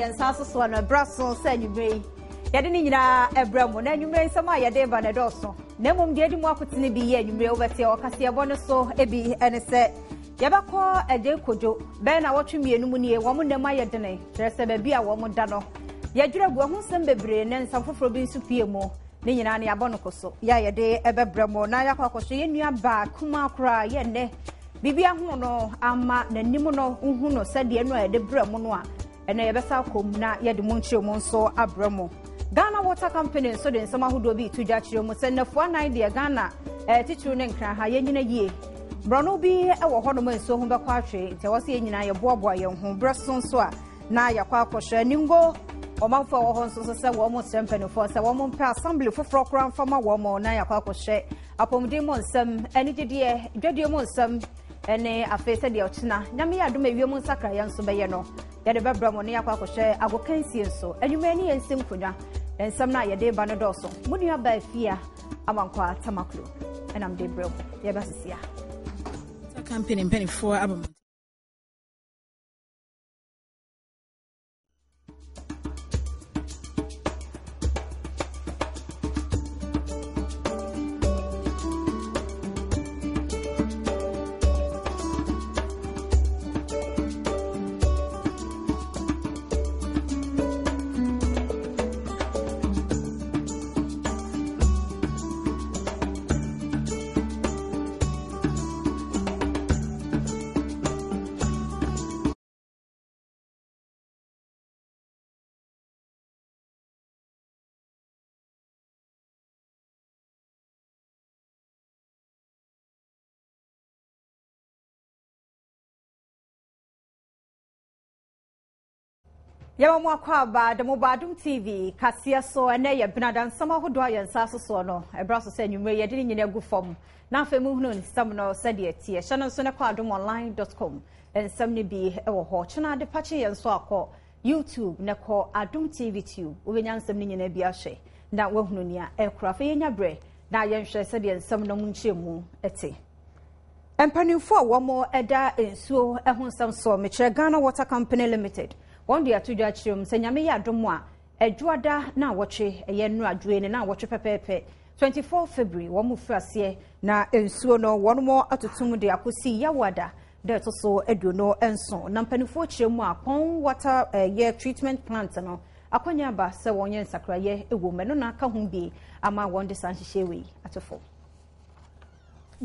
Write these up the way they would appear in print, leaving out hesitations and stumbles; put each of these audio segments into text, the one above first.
Yɛn nsa so soɔ no, ɛberɛ so sɛ anwummerɛ yi yɛde ne nyinaa ɛbrɛ mu. Na anwummerɛ nsɛm a yɛde ba no ɛdɔɔso, na mmom deɛ ɛdi mu akotene bi yɛ anwummerɛ wobɛte ɔkaseɛbɔ no so bi ɛne sɛ yɛbɛkɔ Agye Kodwo bɛyɛ na wɔtwe mmienu mu nie, wɔn nnam ayɛ dene, kyerɛ sɛ baabi a wɔn da no yɛdwerɛ gu ɛho nsɛm bebree ne nsɛm foforɔ bi nso pie mu. Ne nyinaa no yɛabɔ no ko so yɛ a yɛde ɛbɛbrɛ mu. Na yɛakɔ akɔhwɛ yɛn nua baa kumaa koraa yɛ nnɛ biribi aho no ama n'anim no wohu no sɛdeɛ no a yɛde brɛ mu no a, ɛnɛ yɛbɛsa akɔ mu na yɛde mu nkyerɛmu nso abrɛ mu. Ghana Water Company nso de nsɛm ahodoɔ bi to dwa kyerɛ mu sɛ nnafua nan deɛ Ghana titiriw ne Nkran ha yɛnyina yie. Borɔno bi wɔ hɔnom nsuo ho bɛkɔ atwe, nti ɛwɔ sɛ yɛn nyinaa yɛboaboa yɛn ho berɛ so nso a na yɛakɔ akɔhwɛ Ningo ɔmanfoɔ a wɔ hɔ nso so sɛ wɔn srɛ mpanimfoɔ sɛ wɔn mpɛ assembly foforɔ koraa mfa ma wɔn. Na yɛakɔ akɔhwɛ apɔmuden mu nsɛm, anigyedeɛ, dwadie mu nsɛm, ɛne afei sɛdeɛ ɔkyena Nyame yɛ adom ewiem nsakraeɛ nso bɛyɛ no, yɛde bɛbrɛ mo. Ne yɛakɔ akɔhwɛ agokansie nso anwummerɛ ne yɛn nsɛm nkonnwa nsɛm no a yɛde ba no dɔɔso. Mo nua baa fie Amankwa Tamaklo ɛnam de brɛ mo, yɛba sisi a. Company mpanimfoɔ aba mu. Yɛwɔ mo akɔ aba de mo ba Adom TV kaseɛ so. Ɛnɛ yɛ benada, nsɛm ahodoɔ a yɛn nsa so soɔ no ɛberɛ so sɛ anwummerɛ yɛde ne nyinaa gu fam na afei muhunu nsɛm no sɛdeɛ teɛ. Hyɛ no nso ne kɔ adomonline.com, nsɛm no bi wɔ hɔ. Kyena ade pakye yɛn nso akɔ YouTube na kɔ Adom TV Tube, wobɛnya nsɛm no nyinaa bi ahwɛ na woahunu nea ɛkora. Afei yɛnya berɛ na yɛnhwɛ sɛdeɛ nsɛm no mu nkyerɛmu te. Mpanimfoɔ a wɔn da nsuo ho nsɛm soɔ, mekyerɛ Ghana Water Company Limited, wɔn de ato dwa akyerɛ mu sɛ Nyame yɛ adom a, Adwoada na awɔtwe, ɛyɛ nnora adwoe ne na awɔtwe pɛpɛɛpɛ, 24 February, wɔn mu firi aseɛ na nsuo no wɔn mo atotom de akɔsi Yawoada da ɛto so 27. Na mpanimfoɔ kyerɛ mu a, Kpong Water ɛyɛ treatment plant no akɔnya aba sɛ wɔnyɛ nsakrayɛ wɔ mu, ɛno na aka ho bi ama wɔn de saa nhyehyɛ wei ato fam.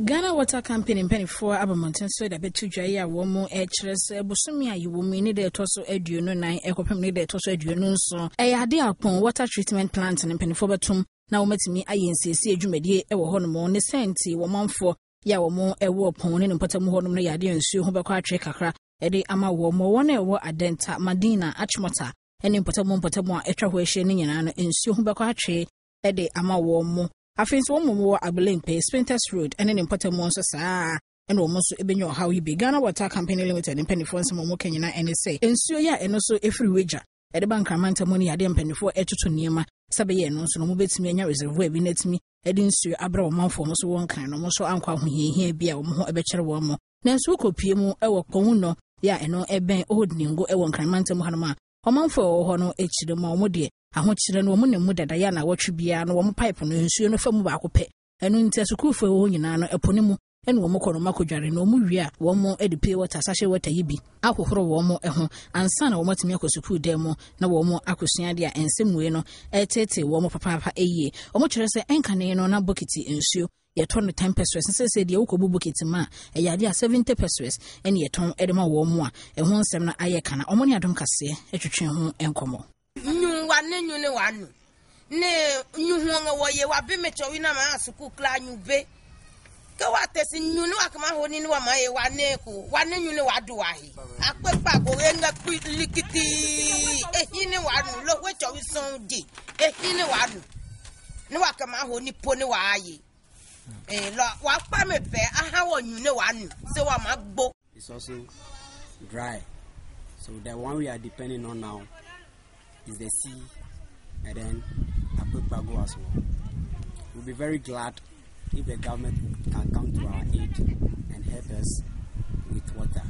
Ghana Water Company mpanimfoɔ aba mmɔnten so de abɛto dwa yi a wɔn rekyerɛ sɛ bosome a yɛwɔ mu yi ne da ɛtɔ so 24 ɛkɔpem ne da ɛtɔ so 27, ɛyɛ ade a Kpong Water Treatment Plant no mpanimfoɔ bɛtom na wɔatumi ayɛ nsiesie dwumadie wɔ hɔnom. Ne sɛ nti wɔn manfoɔ yɛ a wɔn ɛwɔ Kpong ne ne mpɔtam hɔnom no yɛ adeɛ nsuo ho bɛkɔ atwe kakra de ama wɔn. Wɔn a ɛwɔ Adenta, Madina, Achimota ne mpɔtam mpɔtam a atwa hɔ ahyia no nyinaa no nsuo ho bɛkɔ atwe de ama wɔn mo. Afei nso wɔn wɔ Abelemkpe, Spintex Road ne ne mpɔtam nso saa ɛna wɔn nso bɛnya ɔhaw yi bi. Ghana Water Company Limited mpanimfoɔ nsɛm a wɔka nyinaa ɛne sɛ nsuo yi a ɛno nso ɛfiri Wagya ɛde ba Nkraman ntam no yɛ adeɛ mpanimfoɔ ɛtoto nneɛma sɛ bɛyɛ ɛno nso no wɔbɛtumi anya reservoir bi na atumi de nsuo abrɛ wɔn manfoɔ nso wɔn Nkran no wɔn nso ankɔ ahohiahia bi a wɔn ho ɛbɛkyerɛ wɔn mo. Nanso wokɔpie mu ɛwɔ Kpong no yɛ a ɛno ɛbɛn Old Ningo ɛwɔ Nkraman ntam hanom a, ɔmanfoɔ a ɛwɔ hɔ no kyerɛ mu a wɔn deɛ ahokyerɛ no wɔn nam mu dada yɛ anawɔtwe biara no wɔn pipe no nsuo no fa mu baako pɛ. Ɛno nti asukuufoɔ ɛwɔ hɔ nyinaa no ɛpo no mu ɛna wɔn kɔ no wɔn akɔdware na wɔn wie a wɔn de pure water, sachet water yi bi ahohoro wɔn ho ansa na wɔn atumi akɔ sukuu dan mu na wɔn akɔsua adeɛ a nsɛm wei no ɛtetee wɔn papaapa yie. Wɔn kyerɛ sɛ ɛnkane no na bokiti nsuo yɛtɔ no 10 pesos, sɛ sɛ deɛ wokɔbu bokiti ma a ɛyɛ adeɛ a 70 pesos ɛne yɛtɔn de ma wɔn mu a ɛho nsɛm no ayɛ kana. Wɔn ne Adom Kaseɛ twetwe ho nkɔmmɔ. Nyu wa ne nyu ne wa nu ne nyu huɔŋe wɔ ye wa be me tsɔ wi na ma suku kla nyu be ke wa tesi nyu ne wa kema ho ni ne wa ma ye wa ne ko wa ne nyu ne wa du wa hi akpe kpa go ye ŋe kpi likiti ehi ne wa nu lo hwe tsɔ wi sɔn di ehi ne wa nu ne wa kema ho ni po ne wa aye eh lo wa kpa me pe aha wɔ nyu ne wa nu se wa ma gbo. It's also dry, so the one we are depending on now is the sea and then Akpekpago as well. We'll be very glad if the government can come to our aid and help us with water.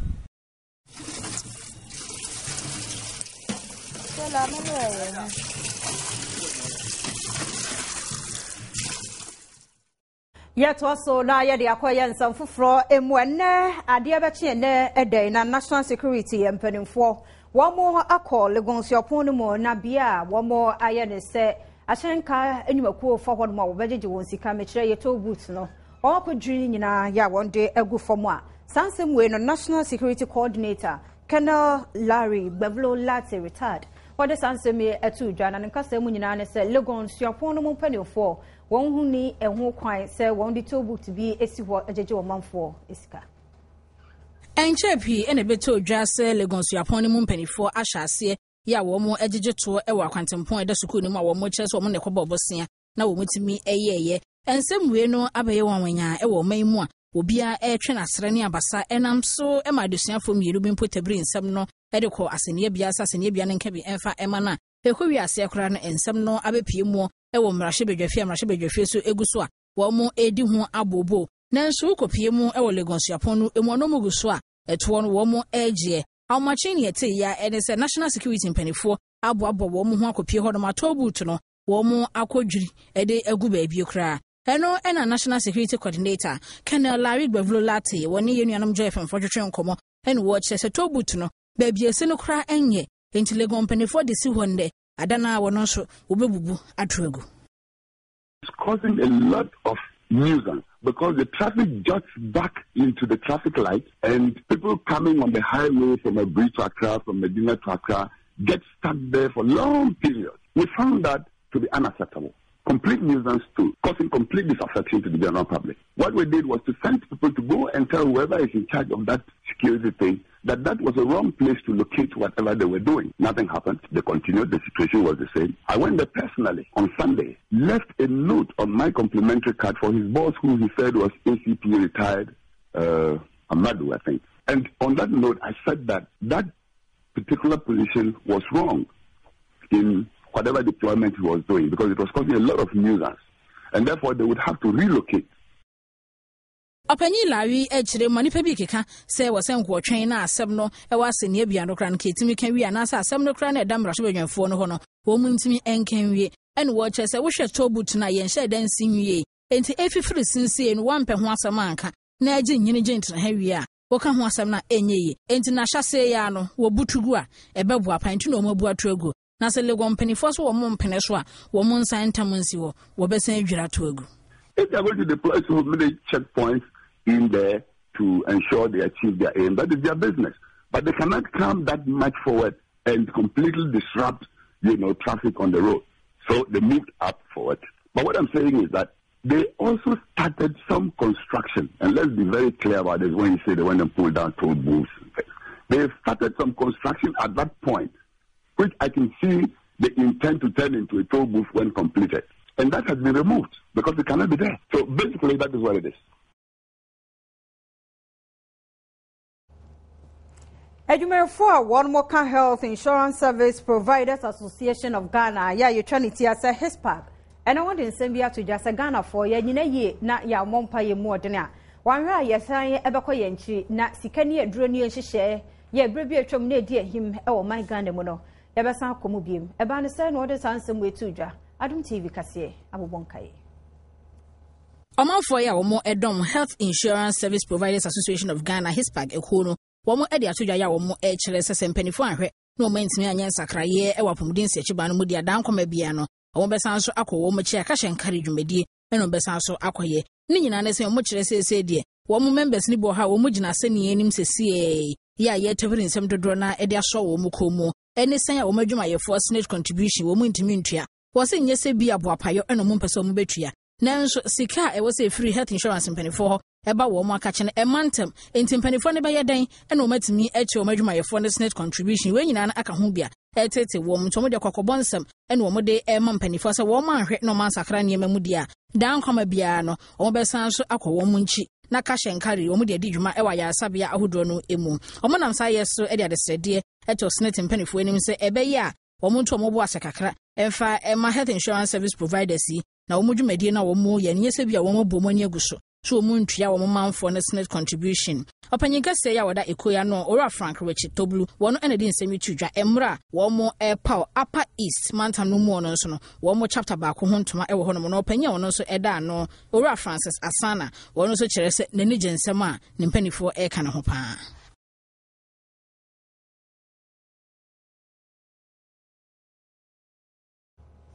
Yɛtoa so na yɛde akɔ yɛ nsɛm foforɔ mu. Ɛnnɛ adeɛ bɛkye ɛnnɛ ɛdɛn na National Security mpanimfoɔ wɔn mo akɔ Legon suapɔn no mu na bea a wɔn mo ayɛ ne sɛ ahyɛnka nnwumakuo fa hɔ nom a wɔbɛgyegye wɔn sika, mekyerɛ yɛ toll booth no, wɔn akɔdwiri ne nyinaa yɛ a wɔn de agu fam. A saa nsɛm wei no, National Security Coordinator Colonel Larry Gbevlo Lartey, retired, wɔde saa nsɛm yi ato dwa, na ne nkasa mu nyinaa ne sɛ Legon suapɔn no mu mpanimfoɔ wɔn ho ni ɛho kwan sɛ wɔn de toll booth bi esi hɔ gyegye wɔn manfoɔ sika. Ɛnkyɛɛ pii na ɛbɛtɔɔ dwa sɛ Legon suapɔn no mu mpanimfoɔ ahyɛ aseɛ yɛ a wɔn gyegye toɔ wɔ akwantempɔn a ɛda sukuu no mu a wɔn kyerɛ sɛ wɔn na ɛkɔbɔ bosea na wɔn tumi yɛɛyɛ. Nsɛm wei no abɛyɛ wɔn wanyaa wɔ ɔman mu a obiara ɛretwe n'asrɛ ne abasa, ɛnam so ma adesuafoɔ mmienu bi mpo tabiri nsɛm no de kɔ asɛnniabea sɛ asɛnniabea no nka bi mfa ɛma no a ɛkɔ wie aseɛ koraa no, nsɛm no abɛpie mu wɔ mmarahyɛbadwafie a mmarahyɛbadwafie so egu so a wɔn redi ho abooboo. Nanso wokɔpie mu wɔ Legon suapɔn no mu a, na gu so a ɛtoɔ no wɔn regyeɛ. Ahomakye ne ɛte ya ɛne sɛ National Security mpanimfoɔ aboaboa wɔn ho akɔpie hɔnom a toll booth no wɔn akɔdwiri de agu baabi koraa. Ɛno ɛna National Security Coordinator Colonel Larry Gbevlo Lartey wɔne yɛn nuanom Joy FM foɔ twetwe nkɔmmɔ ɛna wɔkyerɛ sɛ toll booth no baabi esi no koraa ɛnyɛ, nti Legon mpanimfoɔ de si hɔ nnɛ ada no a wɔno nso wɔbɛbubu ato agu. It's causing a lot of nuisance because the traffic juts back into the traffic light and people coming on the highway from Aburi to Accra, from Medina to Accra, get stuck there for long periods. We found that to be unacceptable. Complete nuisance too, causing complete disaffection to the general public. What we did was to send people to go and tell whoever is in charge of that security thing that that was a wrong place to locate whatever they were doing. Nothing happened. They continued. The situation was the same. I went there personally on Sunday, left a note on my complimentary card for his boss, who he said was ACP retired Amadu, I think. And on that note, I said that that particular position was wrong in whatever deployment he was doing because it was causing a lot of nuisance. And therefore, they would have to relocate. Ɔpanyin Larry akyerɛ mu a nipa bi keka sɛ wɔsɛ nkoɔtwɛn na asɛm no ɛwɔ asɛnniabea no koraa no kɛtumi ka wie, anaasɛ asɛm no koraa no ɛda mmarahyɛbadwamfoɔ no hɔ no wɔn mu ntumi nka nwie. Ɛna wɔkyerɛ sɛ wohwɛ toll booth no a yɛnhyɛ da nsi nwie, enti efifiri sinsie no wampɛ ho asɛm anka na agye nyini gye ntena ha wie a wɔka ho asɛm no a ɛnyɛ yie. Enti n'ahyɛseɛ yi no wɔbutu gu a ɛbɛboa pa, nti na wɔn abu ato agu. Na sɛ Legon mpanimfoɔ so wɔn mpene so a, wɔn nsan ntam nsi hɔ, wɔbɛsan adwira ato agu. If they are going to deploy so many checkpoints in there to ensure they achieve their aim, that is their business. But they cannot come that much forward and completely disrupt traffic on the road. So they moved up forward. But what I'm saying is that they also started some construction. And let's be very clear about this when you say they went and pulled down toll booths. They started some construction at that point, which I can see they intend to turn into a toll booth when completed. And that has been removed because it cannot be there. So basically, that is what it is. Adwumayɛfoɔ a wɔn mo ka Health Insurance Service Providers Association of Ghana yɛ a yɛtwa ne ti asɛ HISPAG, ɛna wɔde nsɛm bi ato dwa sɛ Ghanafoɔ yɛnyina yie na yɛammɔ mpa yɛ mu ɔdene a wɔahwɛ a yɛsan ɛbɛkɔ yɛn akyiri na sika ne aduro ne nhyehyɛɛ yɛ berɛ bi atwam na ɛdi ahim ɛwɔ man Ghana mu no yɛbɛsan akɔ mu biem. Ɛbaa ne sɛ na wɔde saa nsɛm wei to dwa. Adom TV kaseɛ abobɔ nkaeɛ. Ɔmanfoɔ yi a wɔn ɛdɔm Health Insurance Service Providers Association of Ghana, HISPAG ekuo no, wɔn de ato dwa yɛ a wɔn kyerɛ sɛ sɛ mpanimfoɔ ahwɛ na wɔn antumi anyɛ nsakraeɛ wɔ apɔmuden nsiakyibaa no mu di adan kɔma bia no, wɔn bɛsan so akɔ wɔn akyi a kahyɛ nkare dwumadie ɛna wɔn bɛsan so akɔyɛ. Ne nyinaa ne sɛ wɔn kyerɛ seesei deɛ wɔn members ne bi wɔ hɔ a wɔn gyina asɛnniɛ anim sɛsiee yɛ a yɛtɛfiri nsɛm dodoɔ na ɛde asɔ wɔn kɔn mu ɛne sɛn a wɔn adwumayɛfoɔ SSNIT contribution wɔn ntumi ntua. Wɔsɛ nyɛ sɛ bi aboapayɔ ɛna wɔn mpɛ sɛ wɔn bɛtua, nanso sika a ɛwɔ sɛ ɛfiri health insurance mpanimfoɔ hɔ ɛba wɔn akakye no ɛma ntɛm, nti mpanimfoɔ no bɛyɛ dɛn ɛna wɔn atumi akyɛ wɔn adwumayɛfoɔ no SSNIT contribution? Wei nyinaa no aka ho bi a ɛtete wɔn, nti wɔn de kɔkɔbɔ nsɛm ɛna wɔn de ɛma mpanimfoɔ sɛ wɔn anhwɛ na wɔn ansakra nneɛma mu deɛ a daa nkwama biara no wɔn bɛsan so akɔ wɔn nkyi na cash and carry wɔn de adi dwuma ɛwɔ ayaresabea ahodoɔ no mu. Wɔn nam saa yɛ so de adesrɛdeɛ ɛto SSNIT mpanimfoɔ anim sɛ ɛbɛyɛ a wɔn nto wɔn bo ase kakra ɛmfa ɛma health insurance service providers yi na wɔn dwumadie no a wɔn yɛ no nyɛ sɛ bi a wɔn abu wɔn ani agu so. So wɔn ntua wɔn manfoɔ no SSNIT contribution. Ɔpanyin kɛseɛ yi a ɔda ekuo yi ano, Owura Frank Richie Toblu, wɔn na ɛde nsɛm yi to dwa mmerɛ a wɔn repaw Upper East mantam no muo no nso no, wɔn chapter baako ho ntoma wɔ hɔnom na ɔpanyin a ɔno nso ɛda ano, Owura Francis Asana, wɔn nso kyerɛ sɛ n'ani gye nsɛm a ne mpanifoɔ reka no ho paa.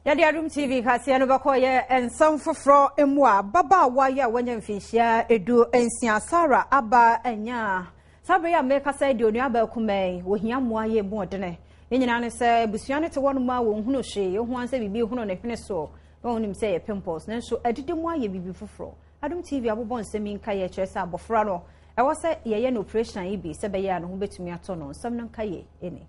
Yɛde Adom TV kaseɛ no bɛkɔ yɛ nsɛm foforɔ mu a ababaawa yi a wanya mfinhyia 16 Sarah aba anya saa bere yi a mekasa yi deɛ onua baa kumaa yi wɔhia mmoa yɛ mu ɔdene ne nyinaa ne sɛ abusua no te hɔnom a wɔnhunu hwee ɛho ansɛ biribi hunu ne hwene soɔ na wɔnim sɛ yɛ pimples nanso adidi mu ayɛ biribi foforɔ Adom TV abobɔ nsɛm yi nka yɛ kyerɛ sɛ abɔfra no ɛwɔ sɛ yɛyɛ no operation yi bi sɛ bɛyɛ a ne ho bɛtumi atɔ no nsɛm no nka yɛ ɛni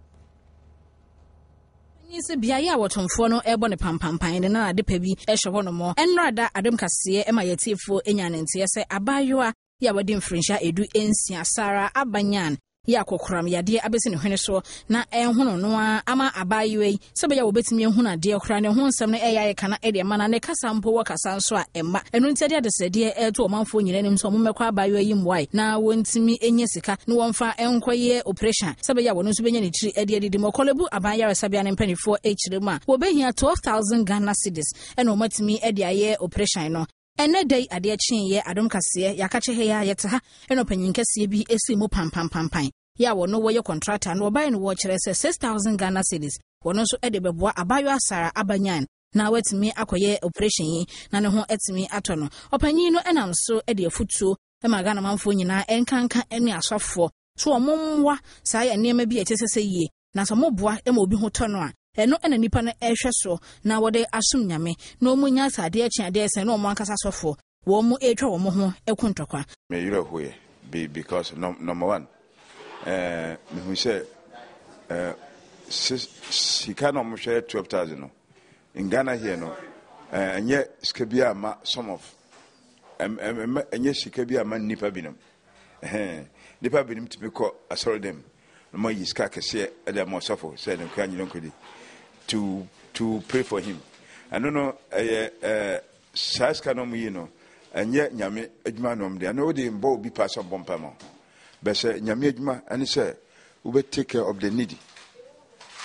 Panyin sɛ beaeɛ a wɔtomfoɔ no rebɔ no pampampan no na adepa bi hyɛ hɔnom. Ɛnnora da Adom Kaseɛ ma yɛatiefoɔ nyaa ne nteɛ sɛ abaayewa yi a wadi mfirinhyia 16, Sarah Abanyan, yi a kokoram yadeɛ abɛsi ne hwene soɔ na ɛrehono no ara ama abaayewa yi sɛ ɛbɛyɛ a wɔbɛtumi ahunu adeɛ koraa ne ho nsɛm no ɛyɛ ayɛ kana de ama na ne kasa mpo wɔ kasa nso a ɛmma. Ɛno nti ɛde adesrɛdeɛ reto ɔmanfoɔ nyinaa anim sɛ wɔmmɛkɔ abaayewa yi mmoae na wɔntumi nyɛ sika na wɔmfa nkɔyɛ oprehyɛn sɛ ɛbɛyɛ a wɔno nso bɛnya ne tiri de adidi mu. Korle-Bu Aban Ayaresabea no mpanimfoɔ kyerɛ mu a, wɔbɛhia 12,000 Ghana cedis na wɔatumi de ayɛ oprehyɛn no. Ɛnnɛ da yi adeɛ kyeeɛ adom kaseɛ yɛakakye ha yi ara yɛte ha na ɔpanyin kɛseɛ bi sii mu pampampampan yɛ a wɔno wɔyɛ kɔntrata no wɔbaeɛ no wɔkyerɛ sɛ 6,000 Ghana cedis wɔno nso de bɛboa abaayewa Sarah Abanyan na watumi akɔyɛ operation yi na ne ho atumi atɔ no. Ɔpanyin no nam so de afutuo ma Ghana manfoɔ nyinaa nkanka ne asɔfoɔ so wɔn mmoa saa yɛ nneɛma bi a ɛte sɛ sɛ yie na sɛ wɔboa ma obi ho tɔ no a ɛno na nipa no ɛhwɛ soɔ na wɔde asom Nyame na wɔn nya sɛ adeɛ kye adeɛ sɛn na wɔn ankasa asɔfoɔ wɔn retwa wɔn ho ko ntɔkwa. Me werɛ hoeɛ be because number one eh, mehu sɛ eh, sika na wɔhwɛ 12,000 no in Ghana here no eh, ɛnyɛ sika bi a ma some of ɛnyɛ sika bi a ma nnipa binom. Nnipa binom tumi kɔ asɔre dɛm na wɔayi sika kɛseɛ de ama ɔsɔfo sɛ ne nkwa nyina nkɔdi to to pray for him. Ɛno no ɛyɛ ɛɛ saa sika na wɔyi no ɛnyɛ nyame adwuma na wɔn de ɛno wode mbɔ obi pa sɛ ɔbɔ mpa ma bɛsɛ nyame adwuma ɛne sɛ wobɛ take care of the needy.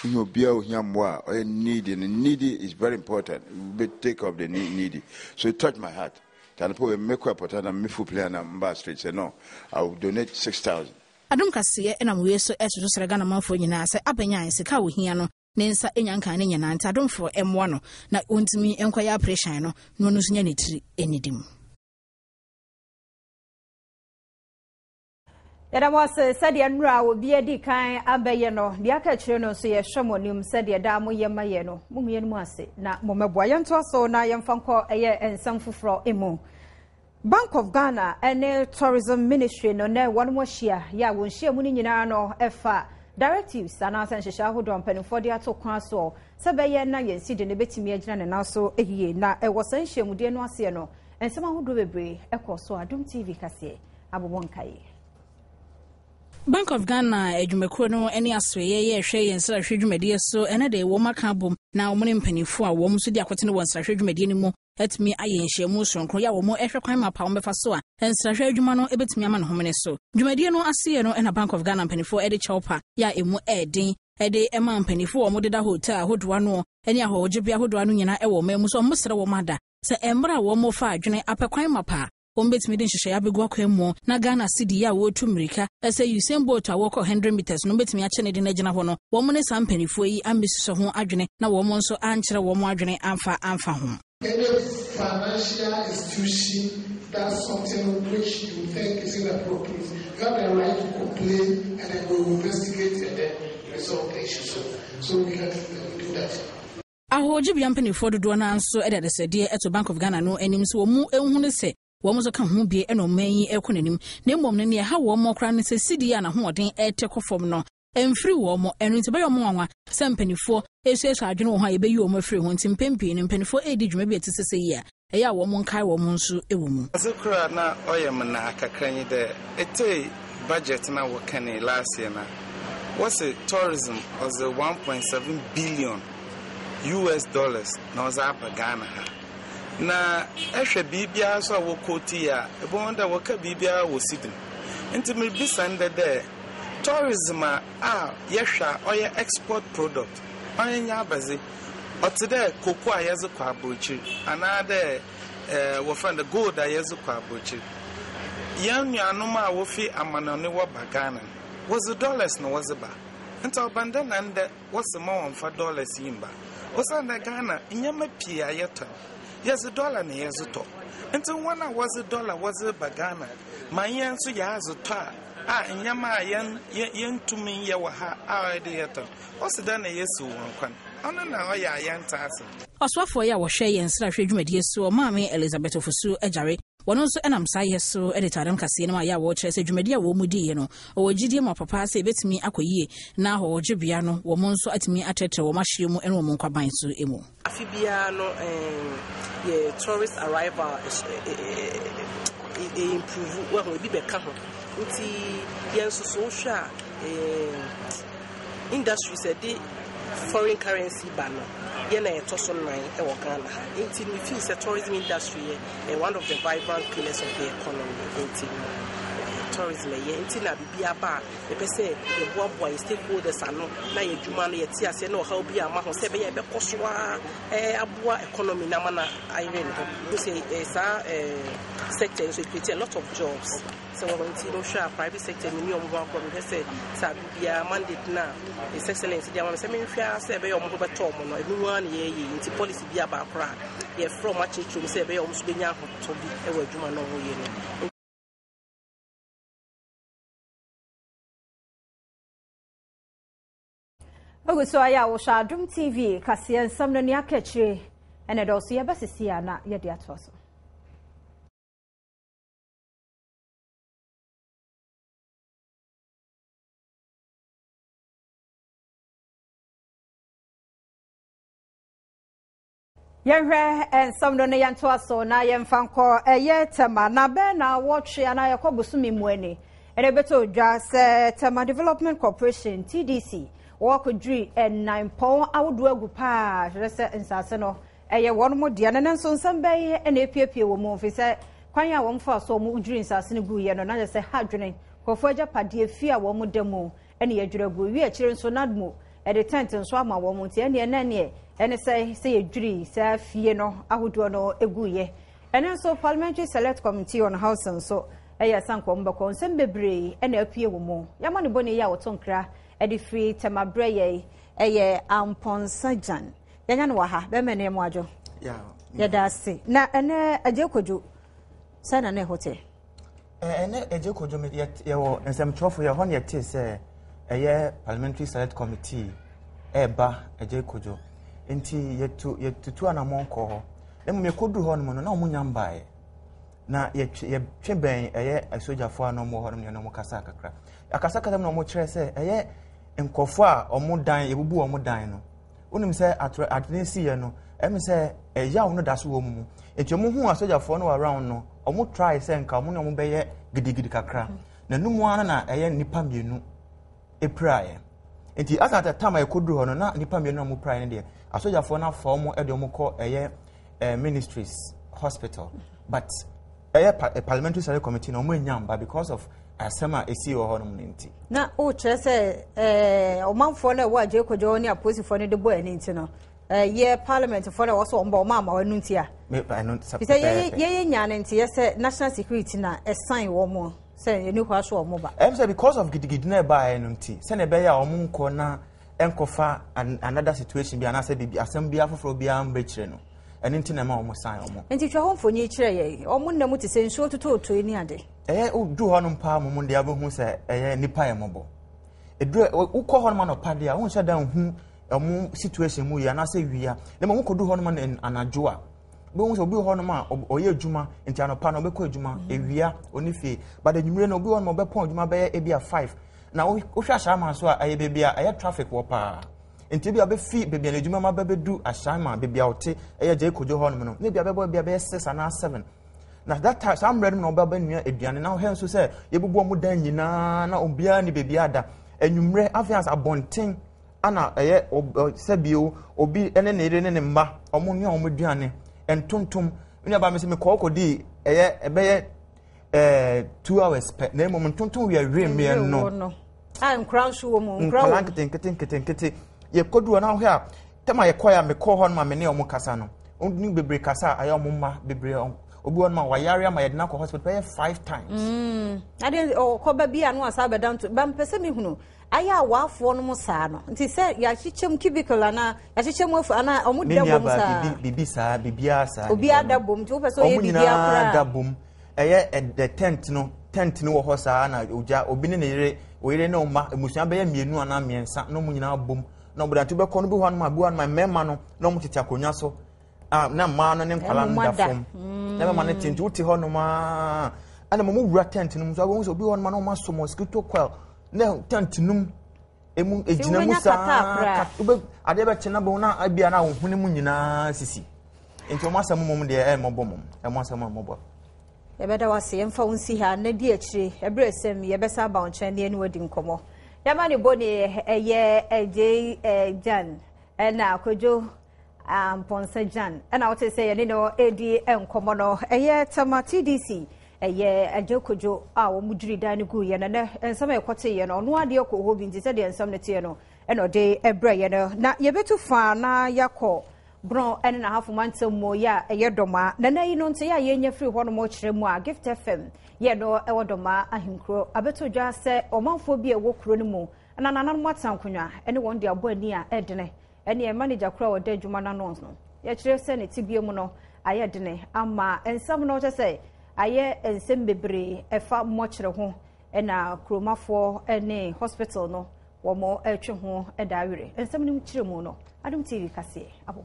Wohia obiara ohia mmoa a ɔyɛ needy no needy is very important wobɛ take care of the needy so it touch my heart. Tanpo wei me kɔ airport na me full plane na mba straight sɛ no I will donate 6,000. Adom kaseɛ nam wei so ɛtoto srɛ Ghana manfoɔ nyinaa sɛ Abenyan sika a ɔhia no ne nsa nya nkaa ne nyinaa nti adomfoɔ mmoa no na ɔntumi nkɔyɛ aprehyɛn no na ɔno nso nya ne tiri nnidi mu. Yɛda mo ase sɛdeɛ nnora a obi adi kan abɛyɛ no, deɛ aka akyire no nso yɛhwɛ mo anim sɛdeɛ daa moyɛ ma yɛ no. Mongu yɛn mu ase na mommɛboa. Yɛntoa so na yɛmfa nkɔ ɛyɛ nsɛm foforɔ mu. Bank of Ghana ne Tourism Ministry no nɛ wɔn ahyia yɛ a wɔn nhyiamu no nyinaa no ɛfa directives anaasɛ nhyehyɛ ahodoɔ a mpanimfoɔ de ato kwan soɔ sɛ bɛyɛ na yɛn sidi no bɛtumi agyina ne nan so yie na ɛwɔ saa nhyiamudie no aseɛ no nsɛm ahodoɔ bebree ɛkɔ so. Adom TV kaseɛ abobɔ nkaeɛ. Bank of Ghana adwumakuo no ne asoɛeɛ yɛ ɛhwɛ yɛn nsrahwɛ dwumadie so ɛnɛ de wɔn aka abom na wɔn ne mpanimfoɔ a wɔn nso di akotene wɔ nsrahwɛ dwumadie no mu atumi ayɛ nhyiamu soronko yɛ a wɔn ɛhwɛ kwan mapa wɔn bɛfa so a nsrahwɛ adwuma no bɛtumi ama ne homene so. Dwumadie no aseɛ no na Bank of Ghana mpanimfoɔ de kyɛw pa yɛ a ɛmu ɛɛden de ma mpanimfoɔ a wɔdeda hotel ahodoɔ ano ne ahɔhogyebea ahodoɔ ano nyinaa wɔ ɔman mu sɛ wɔsrɛ wɔn ada sɛ mmerɛ a wɔfa adwene apɛ kwan mapa Wɔbɛtumi de nhyehyɛeɛ abɛgu akwan mu na Ghana cedi a wɔretu mmirika sɛ Usain Bolt a wɔrekɔ 100 metres no bɛtumi akyɛ ne de no agyina hɔ no, wɔn ne saa mpanimfoɔ yi ammɛsusua ho adwene na wɔn nso ankyerɛ wɔn adwene amfa amfa ho. Any financial institution does something which you think is inappropriate, you have the right to complain and then we will investigate and then resolve the issue. So, so we can do that. Ahɔhogyebea mpanimfoɔ dodoɔ no ara nso de adesrɛdeɛ to Bank of Ghana no anim sɛ wɔn nhunu sɛ wɔn nso ka ho bi na ɔman yi rekɔ n'anim, na mmom no nea ɛha wɔn koraa ne sɛ cedi a n'ahoɔden rete kɔ fam no mfiri wɔn, ɛno nti ɛbɛyɛ wɔn nwanwa sɛ mpanimfoɔ resuasua adwene wɔ ho a yɛbɛyi wɔn afiri ho nti mpɛn pii no mpanimfoɔ redi dwuma bi a ɛte sɛ sɛ yi a ɛyɛ a wɔn nkae wɔn nso wɔ mu. Adze kor a na ɔyɛ me naa kakra nye dɛ, etsei budget no a wɔkɛnee last year no a, wɔse tourism ɔdze one point seven billion US dollars na ɔdze aba Ghana ha. Na ehwɛ biribiara so a wɔquote a, ebohu dɛ wɔka biribiara wɔ cedi mu. Ntsi miribisa ndɛ dɛ, tourism a a yɛhwɛ a ɔyɛ export product, ɔnnyɛ nye abɛdze, ɔtse dɛ cocoa a yɛdze kɔ aborɔkyir anaadɛ wɔfrɛ no dɛ gold a yɛdze kɔ aborɔkyir. Hɛn nuanom a wofi amanɔne wɔba Ghana no, wɔdze dollars na wɔdze ba. Ntsi ɔba no dɛn na ndɛ wɔse mma wɔmmfa dollars yi mmba? Osiandɛ Ghana, ndzɛmba pii a yɛtɔ no, yɛdze dollar na yɛdze tɔ. Ntsi hɔn a wɔdze dollar wɔdze reba Ghana ma hɛn so yɛadze tɔ a, a ndzɛmba a yɛn yenntum nnyɛ wɔ ha a ɔyɛ dɛ yɛtɔ no, ɔse dɛn na yesiw hɔn kwan? Ɔno na ɔyɛ a yɛnntse ase. Ɔsoafoɔ yi a ɔhwɛ yɛn nsrahwɛ dwumadie soɔ, Maame Elizabeth Ofosu Agyare, wɔno nso nam saa yɛ so de too adom kaseɛ no mu a yɛ a wɔrekyerɛ sɛ dwumadie a wɔn mu diiɛ no, wɔwɔ gyidie mu papa sɛ ɛbɛtumi akɔ yie na ahɔhogyebea no wɔn nso atumi atrɛtrɛ wɔn ahyeɛ mu ne wɔn nkwaban so mu. Afe biara no yɛ tourist arrival improve, wahu, ebi bɛka ho. Nti yɛn nso so wohwɛ a industries ɛde foreign currency ba no, yɛn na yɛtɔ so nnan wɔ Ghana ha. Nti me feel sɛ tourism industry yɛ one of the vibrant pillars of the economy. Nti no tourism ɛyɛ. Nti na biribi aba a yɛpɛ sɛ yɛboaboa yɛ stakeholders ano na yɛ adwuma no yɛte aseɛ na ɔhaw bi amma ho sɛ ɛbɛyɛ ɛbɛkɔ so ara aboa economy no ama no ayere ne ho. Wohu sɛ saa sector nso create a lot of jobs. Sɛ wɔn nti no hwɛ a private sector no ni wɔn ho agorɔ mehwɛ sɛ sɛ abe biara mandate no a His Excellency de ama me sɛ menhwɛ ara sɛ ɛbɛyɛ wɔn ho bɛtɔ wɔn no ɛno mu ara na yɛyɛ nti policy bi aba koraa yɛfrɛ wɔn akyerɛkyerɛ mu sɛ ɛbɛyɛ wɔn nso bɛnya ahotɔ bi wɔ adwuma no wɔyɛ no. Ogu so ayɛ a wohwɛ Adom TV kaseɛ nsɛm no nea aka akyire ɛna ɛdɔɔso yɛbɛsisi a na yɛde atoa so. Yɛnhwɛ nsɛm no na yɛntoa so na yɛmfa nkɔ ɛyɛ Tema na bɛn na wɔtwe anaa yɛkɔ bosome mu ani ɛna ɛbɛtɔ dwa sɛ Tema Development Corporation TDC wɔakɔdwiri ɛnan pɔn ahodoɔ agu paa kyerɛ sɛ nsase no ɛyɛ wɔn mo deɛ no nso nsɛm bɛyɛ ɛna epiepie wɔ mu mfi sɛ kwan a wɔn fa so wɔn dwiri nsase no guiɛ no na kyerɛ sɛ ha dwene nkurɔfoɔ agyapadeɛ fie a wɔn da mu ɛne yɛdwiri agu wie akyire nso NADMO ɛde tent nso ama wɔn nti ɛneɛ na ɛneɛ ɛne sɛ sɛ yɛdwiri saa fie no ahodoɔ no ɛguiɛ ɛno nso Parliamentary Select Committee on Housing nso ɛyɛ sanka wɔn bɛkɔ nsɛm bebree ɛna apue wɔ mu yɛama ne bɔne yi a wɔto nkra ɛde firi tɛmabrɛ yɛ ɛyɛ Ampɔnsa Gyan yɛnya no wɔ ha bɛmɛ ne ɛmo adwo yɛda ase na ɛnɛ agye kodwo sɛ na ne ɛhɔ te Ɛnɛ Agye Kojo me yɛwɔ nsɛmtwerɛfo yɛ hɔ na yɛtee sɛ ɛyɛ Parliamentary Select Committee ɛreba Agye Kojo nti yɛtu yɛtutu anammɔn kɔɔ hɔ na mmom yɛkɔduru hɔ nom no na wɔn nya mbaeɛ na yɛtwe yɛtwe bɛn ɛyɛ asogyafoɔ a na wɔn wɔ hɔ nom na wɔn kasa kakra akasakasa mu na wɔn kyerɛ sɛ ɛyɛ nkurɔfoɔ a wɔn dan yɛbubu wɔn dan no Wonim sɛ atorɛ ade no siiɛ no, ɛmi sɛ ɛyaw no da so wɔ mu. Nti wɔn hu asogyafoɔ no wɔ around no, wɔn try sɛ nka wɔn ne wɔn bɛyɛ gidigidi kakra. Na no mu ara na ɛyɛ nnipa mmienu epiraeɛ. Nti asa at time a yɛkɔduru hɔ no, na nnipa mmienu a wɔn piraeɛ no deɛ, asogyafoɔ no afa wɔn de wɔn kɔ ɛyɛ eh, ministries hospital. But ɛyɛ pa, eh, parliamentary select committee na wɔn anya mba because of asɛm a esi wɔ hɔnom no nti. Na wokyerɛ sɛ ɛɛ ɔmanfoɔ no a ɛwɔ agye kwadwo ne apolisifoɔ no de bɔ ani nti no ɛyɛ parliamentfoɔ no a wɔsɔ wɔn ba wɔn ama wɔn nti a. Sɛ yɛyɛ yɛyɛ nyaa no nti yɛ sɛ national security na ɛsan wɔn sɛ ɛni hɔ aso wɔn ba. Ɛm sɛ because of gidigidi na ɛbaeɛ no nti sɛnea ɛbɛyɛ a wɔn nkɔ na ɛnkɔfa another situation bi anaasɛ biribi asɛm bi afoforɔ biara mbɛkyerɛ no. ɛno nti na ɛma wɔn san wɔn. Nti twa hɔ mfonyin kyerɛ yɛn. Wɔn nna mu te sɛ nsuo totɔɔtɔe ne ade. Ɛyɛ wodu hɔnom paa mmom deɛ wobɛhu sɛ ɛyɛ nipa yɛ mmɔbɔ. Ɛduru wokɔ hɔnom anɔpa deɛ a wonhyɛ da nhu wɔn situation mu yie anaasɛ wia. Na mmom wokɔdu hɔnom anadwo a wobɛhu sɛ obi wɔ hɔnom a ɔyɛ adwuma nti anɔpa no ɔbɛkɔ adwuma mm. awia ɔne fie but anwummere no obi wɔ hɔnom a ɔbɛpɔn adwuma bɛyɛ ebi a five na wohwɛ ahyɛama so a ɛyɛ baabi a ɛyɛ traffic wɔ paa Nti ebia ɔbɛfi baabi a n'adwuma mu aba bɛdu Ashaiman, baabi a ɔte, ɛyɛ Gyai Kojo hɔnom no, na ebia bɛbɔ ebia bɛyɛ six anaa seven. Na that time, saa mmerɛ no mu na ɔba bɛnua aduane, na ɔhwɛ nso sɛ yɛbubu wɔn dan nyinaa, na obiara ni baabi ada. Anwummerɛ, afei ansa abɔnten, ana ɛyɛ sɛbio, obi ne ne yere ne ne mma, wɔn nua wɔn aduane, ntontom. Me nua baa mi sɛ mekɔɔ kɔdii ɛyɛ ɛbɛyɛ ɛɛ 2 hours pɛ na mmom ntontom wia wie mmeɛ no. A nkora nso wɔ mu. Nkora wɔ mu. Nketenkete nketenkete yɛkɔdu hɔ na wohwɛ a tɛm a yɛkɔɛ a mekɔɔ hɔ no ma me ne ɔmo kasa no ɔmo bebree kasa a ayɛ ɔmo mma bebree obi wɔ no ma wayare ama yɛde no akɔ hospital bɛyɛ 5 times. Adeɛ ɔkɔba bi a no asa abɛda nto ba mpɛ sɛ mehunu ayɛ a waafoɔ no mu saa no nti sɛ yɛahyehyɛ mu cubicle anaa yɛahyehyɛ mu afu anaa ɔmo da bom saa. Bibi saa biribiara saa. Obiara da bom nti wopɛ sɛ ɔyɛ biribiara koraa. Ɔmo nyinaa da bom ɛyɛ the tent no tent no wɔ hɔ saa na ogya obi ne ne yere oyere ne ɔma mmusua bɛyɛ mmienu anaa mmiɛnsa na ɔmo nyinaa bom na ɔmo da nti wobɛkɔ no bi hɔ anoma bi hɔ anoma mmarima no na ɔmo tete akonnwa so a na mmaa no ne nkwadaa no da fam na mmarima no te nti wote hɔ nom aa ɛna mo wura tent no mu so abɛhu sɛ obi hɔ nom na ɔmo asɔ mosquito coil na tent no mu emu egyina mu saa wobɛ adeɛ bɛkye na bɛhu na ebia na wɔn hwene mu nyinaa sisi nti wɔn asɛm mom deɛ ɛyɛ mmɔbɔ mom ɛmo asɛm a mmɔbɔ. Yɛbɛda wo ase, yɛmfa wo nsi ha na di akyire. Ɛberɛ sɛm yɛbɛsa aba wo nkyɛn ne yɛne wadi nkɔmmɔ. Yɛma ne bɔ ne ɛyɛ Agyei Gyan ɛna Kwadwo Amponsah Gyan ɛna wote sɛ yɛne no ɛredi nkɔmmɔ no. Ɛyɛ Tema TDC ɛyɛ Agya Kwadwo a wɔn dwiri dan no guiɛ no nɛ nsɛm a ɛkɔteeɛ no ɔno adeɛ kɔɔ hɔ bi nti sɛdeɛ nsɛm no teɛ no ɛna ɔde ɛbrɛ yɛ no na yɛbɛtu fa na yɛakɔ Brɔn ne n'ahafo mantam mu yɛ a ɛyɛ Dɔmaa. Na nna yi no nteɛ a yɛnya firi hɔnom kyerɛ mu a Gift FM yɛ no wɔ Dɔmaa ahenkuro abɛto dwa sɛ ɔmanfoɔ bi a ɛwɔ kuro no mu na nananom atena nkonwa ne wɔn de abɔ ani a ɛdene ɛneɛ manager koro a ɔda adwuma no ano no yɛkyerɛ sɛ ne tebea mu no ayɛ dene ama nsɛm no kyɛ sɛ ayɛ nsɛm bebree ɛfa mmɔkyerɛ ho ɛna kuromafoɔ ne hospital no Wɔretwe ho da awere. Nsɛm no kyerɛ mu no, Adom TV kaseɛ abobɔ.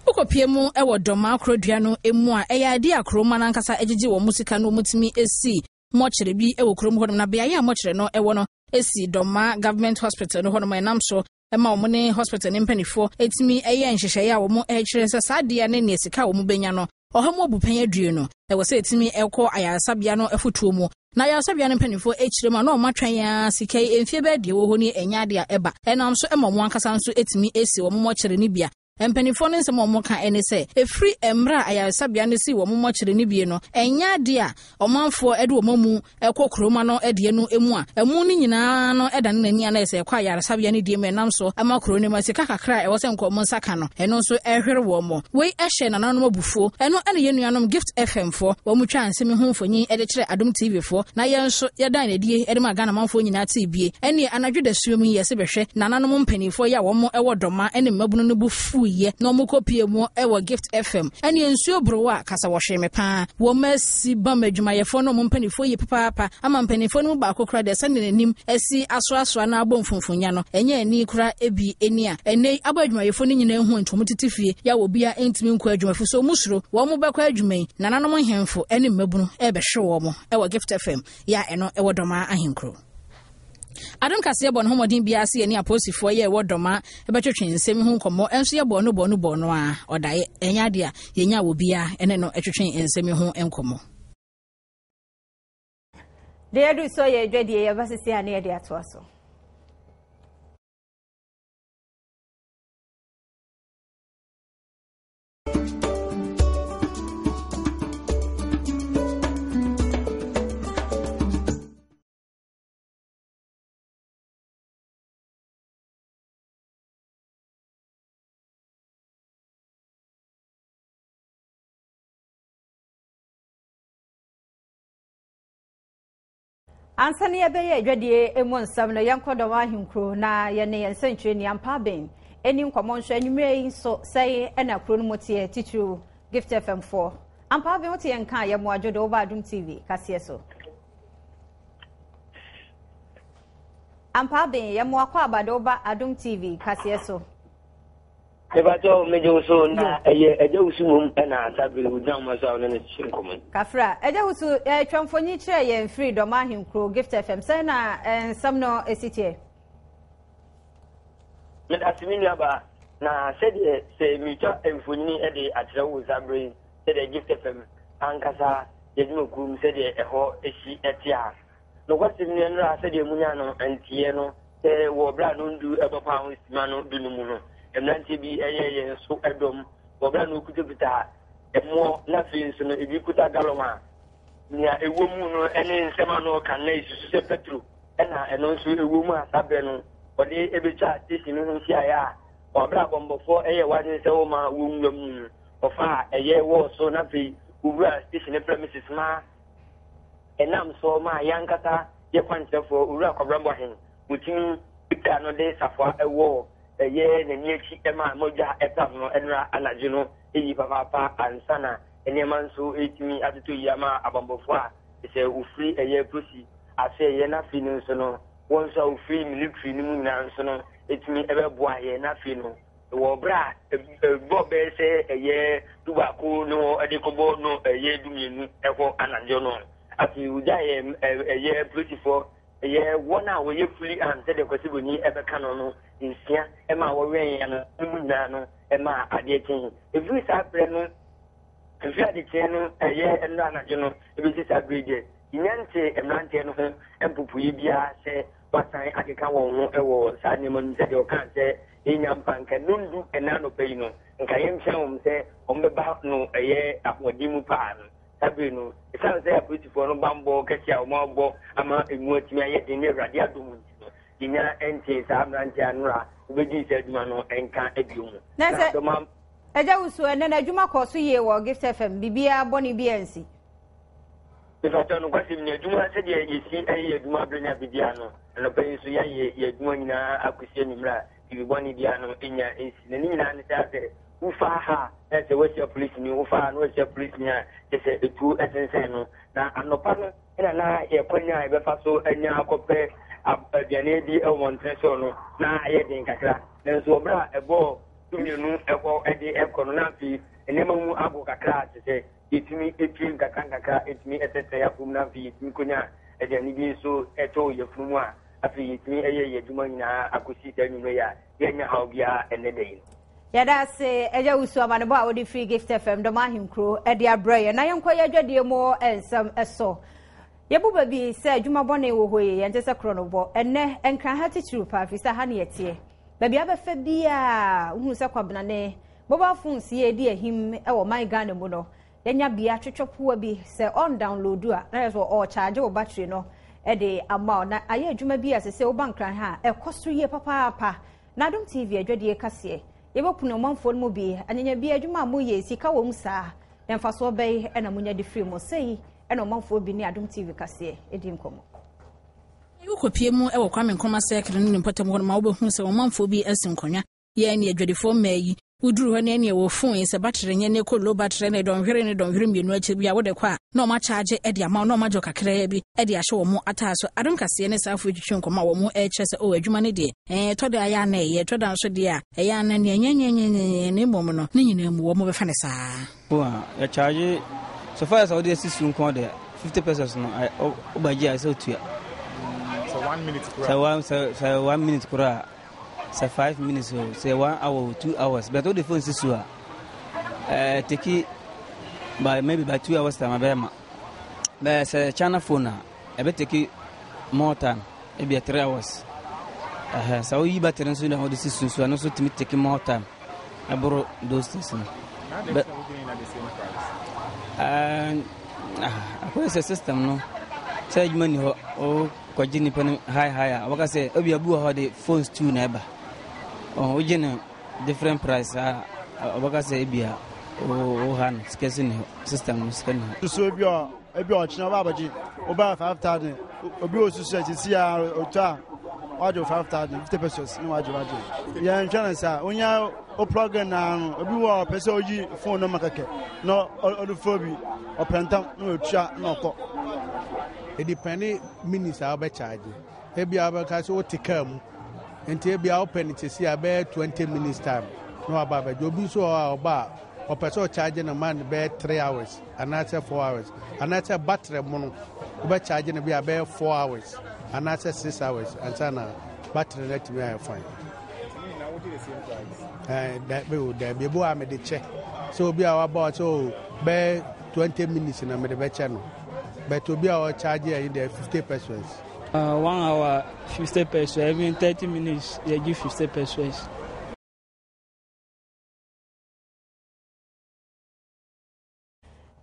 Wokɔpie mu wɔ Dɔmaa korodua no mu a, ɛyɛ adeɛ a kuroma no ankasa gyegye wɔn sika na wɔtumi si mɔkyere bi wɔ kurom hɔnom. Na beaeɛ a mɔkyere no wɔ no si Dɔmaa Government Hospital no hɔnom a ɛnam so ma wɔn ne hospital no mpanimfoɔ tumi yɛ nhyehyɛeɛ a wɔkyerɛ sɛ saa adeɛ ne nea sika a wɔbɛnya no ɔha mu abupɛn aduonu. Ɛwɔ sɛ ɛtumi kɔ ayaresabea no afotuo mu. Na ayaresabea no mpanimfoɔ kyerɛ mu a na wɔn atwɛn ara sika yi mfeɛ bɛyɛ deɛ ɛwɔ hɔ nie ɛnyɛ adeɛ a ɛba. Ɛnam so ma wɔn ankasa nso tumi si wɔn mmɔkyere no bia. Mpanimfoɔ no nsɛm a wɔka ne sɛ, ɛfiri mmerɛ a ayaresabea no sii wɔn mmɔkyere no bie no, ɛnyɛ adeɛ a ɔmanfoɔ de wɔn amu kɔ kurom ano deɛ no mu a, amu no nyinaa no dane n'ani a na ɛsɛ ɛkɔ ayaresabea no deɛ mu ɛnam so ma kuro no mu sika kakra a ɛwɔ sɛ nka wɔn nsa ka no, ɛno nso ɛhwere wɔn. Wei hyɛɛ nananom abufuo. Ɛno ne yɛn nuanom Gift FM foɔ, wɔn twaa nsɛm yi ho mfonyin de kyerɛɛ Adom TV foɔ, na yɛn nso yɛdan no adie de maa Ghana manfoɔ nyinaa tee bie. Ɛnneɛ anadwo dasuo mu yi yɛse bɛhwɛ nananom mpaninfoɔ yi a wɔn wɔ Dɔma ne mmabunu no bo fuiɛ na wɔn kɔ pie mu wɔ Gift FM. Ɛnneɛ nsuo boro a kasa wɔhwee me paa. Wɔn asi bam adwumayɛfoɔ ne wɔn mpanimfoɔ yie papaapa ama mpanimfoɔ no mu baako koraa deɛ sɛdeɛ n'anim asi asoasoa na abɔ mfomfonya no, ɛnyɛ ani koraa bi ni a ɛnnɛ yi abɔ adwumayɛfoɔ no nyinaa hu nti wɔtete fie yɛ a obiara ntumi nkɔ adwuma ɛfiri sɛ wɔn suro wɔn bɛkɔ adwuma yi nananom nhemfo ne mmabunu rebɛhwe wɔn wɔ Gift FM yɛ a ɛno wɔ Dɔmaa ahenkuro. Adom Kaseɛ bɔ ne ho mmɔden biara sɛ yɛne apolisifoɔ yɛ ɛwɔ Dɔma bɛtwetwe nsɛm ho nkɔmmɔ, ɛnso yɛbɔɔ no bɔɔ no bɔɔ no ara, ɔdaeɛ. Ɛnyɛ adeɛ a yɛnyaa wɔ biara ɛne no twetwe nsɛm ho nkɔmmɔ. Deɛ yɛadu so yɛ adwadie yɛba sisi a ne yɛde atoa so. Ansa na yɛbɛyɛ adwadie mu nsɛm no, yɛnkɔ dɔm ahenkuro na yɛne yɛn nsɛntwerɛni Ampa Aben ɛni nkɔmmɔ nso anwummerɛ yi nso sɛe ɛna kuro no mu teɛ titiriw Gift FM foɔ. Ampa Aben wote yɛn nka a yɛmmoa dwo de woba Adom TV kaseɛ so. Ampa Aben yɛmmoa kɔ aba de woba Adom TV kaseɛ so. Mepakyɛw, megye wo so na ɛyɛ Agya Wusu mmom na saa bere yi wogyina nhoma so a wo ne no kyekye nkɔmmɔ yi. Kafra, Agya Wusu, twa mfonyin kyerɛ yɛn firi Dɔm Ahenkuro, Gift FM. Sɛn na nsɛm no si teɛ? Medase me nuabaa, na sɛdeɛ sɛ meretwa mfonini de akyerɛ wo saa bere yi sɛdeɛ Gift FM ankasa yɛdwumakuo mu sɛdeɛ ɛhɔ si te a, Nokwasɛm ni, ɛnnora sɛdeɛ munyaa no nteɛ no, sɛ wɔ berɛ a nondu ɛbɔ paa ho simma no du no mu no, mmeranteɛ bi yɛɛ yɛn so dɔm wɔ berɛ a na wɔkutakuta ɛmoɔ na afei nso no ebi kuta galɔn a nea ɛwɔ mu no ne nsɛm a na ɔka na esusu sɛ petro ɛna ɛno nso ɛwɔ mu a saa berɛ no ɔde ɛbɛtwa station no ho hyiaeɛ a ɔbrɛ abɔmmɔfoɔ ɛyɛ wadwene sɛ wɔma wɔnwura mu no ɔfa a ɛyɛ wɔɔ so na afei wɔwura station no premises ma ɛnam so ma yɛn ankasa yɛ kwankyerɛfoɔ Owura Kwabena Boahen wɔtumi twaa no de safoa ɛwɔ ɛyɛ n'ani akyi ma mogya ɛpam no ɛnora anadwo no ɛyi papaapa ansa na nneɛma nso ɛtumi atotɔ yi ama abambɔfoɔ a sɛ wɔfiri ɛyɛ polisi ase ɛyɛ n'afei no nso no wɔn nso a wɔfiri military no mu nyinaa nso no ɛtumi ɛbɛboa yɛ n'afei no Wɔ berɛ a ɛbɔ bɛyɛ sɛ ɛyɛ dubaako ne hɔ de kɔbɔ no ɛyɛ dumienu ɛhɔ anadwo no, afei wogyaeɛ ɛyɛ polisifoɔ ɛyɛ wɔn a wɔyɛ fully armed sɛdeɛ Kwasi Broni ɛbɛka no no nsia ɛma wɔwɛn yɛn no mu nyinaa no ɛma adeɛ kyee. Ɛfiri saa berɛ no ɛfiri adekyeɛ no ɛyɛ nnora anadwo no ɛbɛsi saa berɛ deɛ yɛnya ntee mmeranteɛ no ho mpopoeɛ biara sɛ wɔasan akeka wɔn ho wɔ saa nneɛma no mu sɛdeɛ ɔkaa sɛ Yenya mpa nka nnɔndu ɛnnɛ anɔpa yi no, nka yɛnkyerɛ wɔn sɛ wɔbɛba no ɛyɛ ahoɔden mu paa no. Saa bere no, esiane sɛ apolisifoɔ no bammɔ kɛse a wɔabɔ ama emu atumi ayɛ den ne Awurade adom nti no, yenya ntee saa mmeranteɛ a nnora wobedii saa adwuma no nka bio mu. Na sɛ Agya Wusu, ɛnnɛ no adwuma kɔɔ so yie wɔ Gift FM, biribiara bɔne biara ansi. Mepakyɛw, nokwasɛm ni, adwuma sɛdeɛ yɛsi yɛ yɛn adwuma berɛ ne aberɛ biara no, anɔpa yi nso yɛayɛ yɛn adwuma nyinaa akɔsi anwummerɛ a biribi bɔne biara no nnya nsi. Na ne nyinaa ne sɛ asɛ wofa ha na sɛ woahyia polisini, wofa ha na woahyia polisini a, kyerɛ sɛ etuo sensɛn no. Na anɔpa no na na yɛn kwan a yɛbɛfa so anya akɔpɛ aduane adi wɔ mmɔntene so no, na ayɛ den kakra. Nanso wɔ berɛ a ɛbɔɔ dumienu hɔ de rekɔ no, na afei nneɛma mu ago kakra te sɛ yɛtumi tue nkakrankakra tumi sɛsɛe apɔw na afei yɛtumi konya aduane bi nso to yafunu mu a afei yɛtumi yɛ yɛn adwuma nyinaa akɔsi saa anwummerɛ yi a yɛnnya haw biara ɛnnɛ da yi no. Yɛda ase Agya Wusu amanebɔ a wode firi Gift FM Dɔm Ahenkuro de abrɛ yɛn na yɛnkɔ yɛ adwadie mu nsɛm so. Yɛbu baabi sɛ adwuma bɔne wɔ hɔ yi yɛnte sɛ korɔnobɔ. Ɛnnɛ Nkran ha titiriw paa firi sɛ ha ne yɛteɛ. Baabi abɛfa biara wohunu sɛ Kwabena ne Mobile phones yi edi ahim wɔ ɔman Ghana mu no, yɛanya bea twetwɛpoa bi sɛ ɔn download a na yɛ sɛ ɔɔkyaagye wo battery no de ama wo na ayɛ adwuma bi a sɛ sɛ woba Nkran ha a ɛkɔ so yie papaapa. Na Adom TV adwadie kaseɛ, yɛbɛpunu ɔmanfoɔ no mu bi anyanya bi adwuma a moyɛ sika wɔ mu saa na mfasoɔ bɛn na monya de firi mu. Sei na ɔmanfoɔ bi ne Adom TV kaseɛ di nkɔmmɔ. Wokɔpie mu wɔ Kwame Nkrumah Circle no ne mpɔtam hɔ no ma wobɛhu sɛ ɔmanfoɔ bi asi nkonnwa Yɛn ne adwadifoɔ mmaa yi, woduru hɔ ne ɛneɛ wɔ phone yi sɛ battery nyɛ ne kɔ low battery ne dɔnhwere ne dɔnhwere mmienu akyiri bi a wode kɔ a na wɔn akyagye de ama wo na wɔn agye kakraa bi de ahyɛ wɔn ataa so. Adom kaseɛ ne saa afoɔ twitwi nkɔmmɔ a wɔn ɛrekyerɛ sɛ oh adwuma no deɛ ɛɛ ɛtɔ da ayɛ ana ɛyɛ ɛtɔ da nso deɛ a ɛyɛ ana neɛ nyɛnyɛnyɛnyɛnyɛ na mmom no ne nyinaa mu wɔn bɛfa ne saa. Phone a yɛkyagye so far as a wode asi so nko deɛ 50 pesos no wobɛgye a ɛsɛ otua. Sɛ one minute koraa. Sɛ one minute koraa. Sɛ 5 minutes o, sɛ 1 hour o, 2 hours. But wode phone si so a, eh, take by maybe by 2 hours time abɛyɛ ma. But sɛ China phone a, ɛbɛ take more time, ebi 3 hours. Ɛhɛ, sɛ woyi battery nso na wode si so nso, ɛno nso tumi take more time. Ɛboro those things no. But, akɔyɛ sɛ system no, sɛ adwuma ni hɔ, o Kɔgye nipa no high high a wɔka sɛ obi abu wɔ hɔ de phones two na ɛba wogye no different price a wɔbɛka sɛ ebi a wo ha no sika si ne hɔ system no sika ne hɔ. Susu ebi a ebi a ɔkyena ɔba abɛgye ɔba 5,000 obi wɔ susu a sisi a ɔtɔ a wagye 5,000 50 pesos na wagye wagye yɛn nhwɛ no saa wonya o plug in naa no obi wɔ ɔpɛ sɛ oyi phone no ma kɛkɛ na ɔde fo bi ɔpɛ ntam na ɔtua na ɔkɔ. Edipɛne minutes a wobɛ charge. Ebia wobɛka sɛ wote car mu nti ebia wopɛ no sɛsi a bɛyɛ 20 minutes time na waba abɛgye. Obi nso wɔ hɔ a ɔba a ɔpɛ sɛ ɔcharge no ma no bɛyɛ 3 hours anaasɛ 4 hours anaasɛ battery mono wobɛ charge no bi a bɛyɛ 4 hours anaasɛ 6 hours ansa na battery no atumi ayɛ fine. Dabi ebi wɔ a mede kyɛ sɛ obi a waba ɔsɛ o bɛyɛ 20 minutes na mede bɛkyɛ no. But obi a ɔcharge ɛyi deɛ 50 pesos. 1 hour 50 pesos, even 30 minutes yɛgye 50 pesos.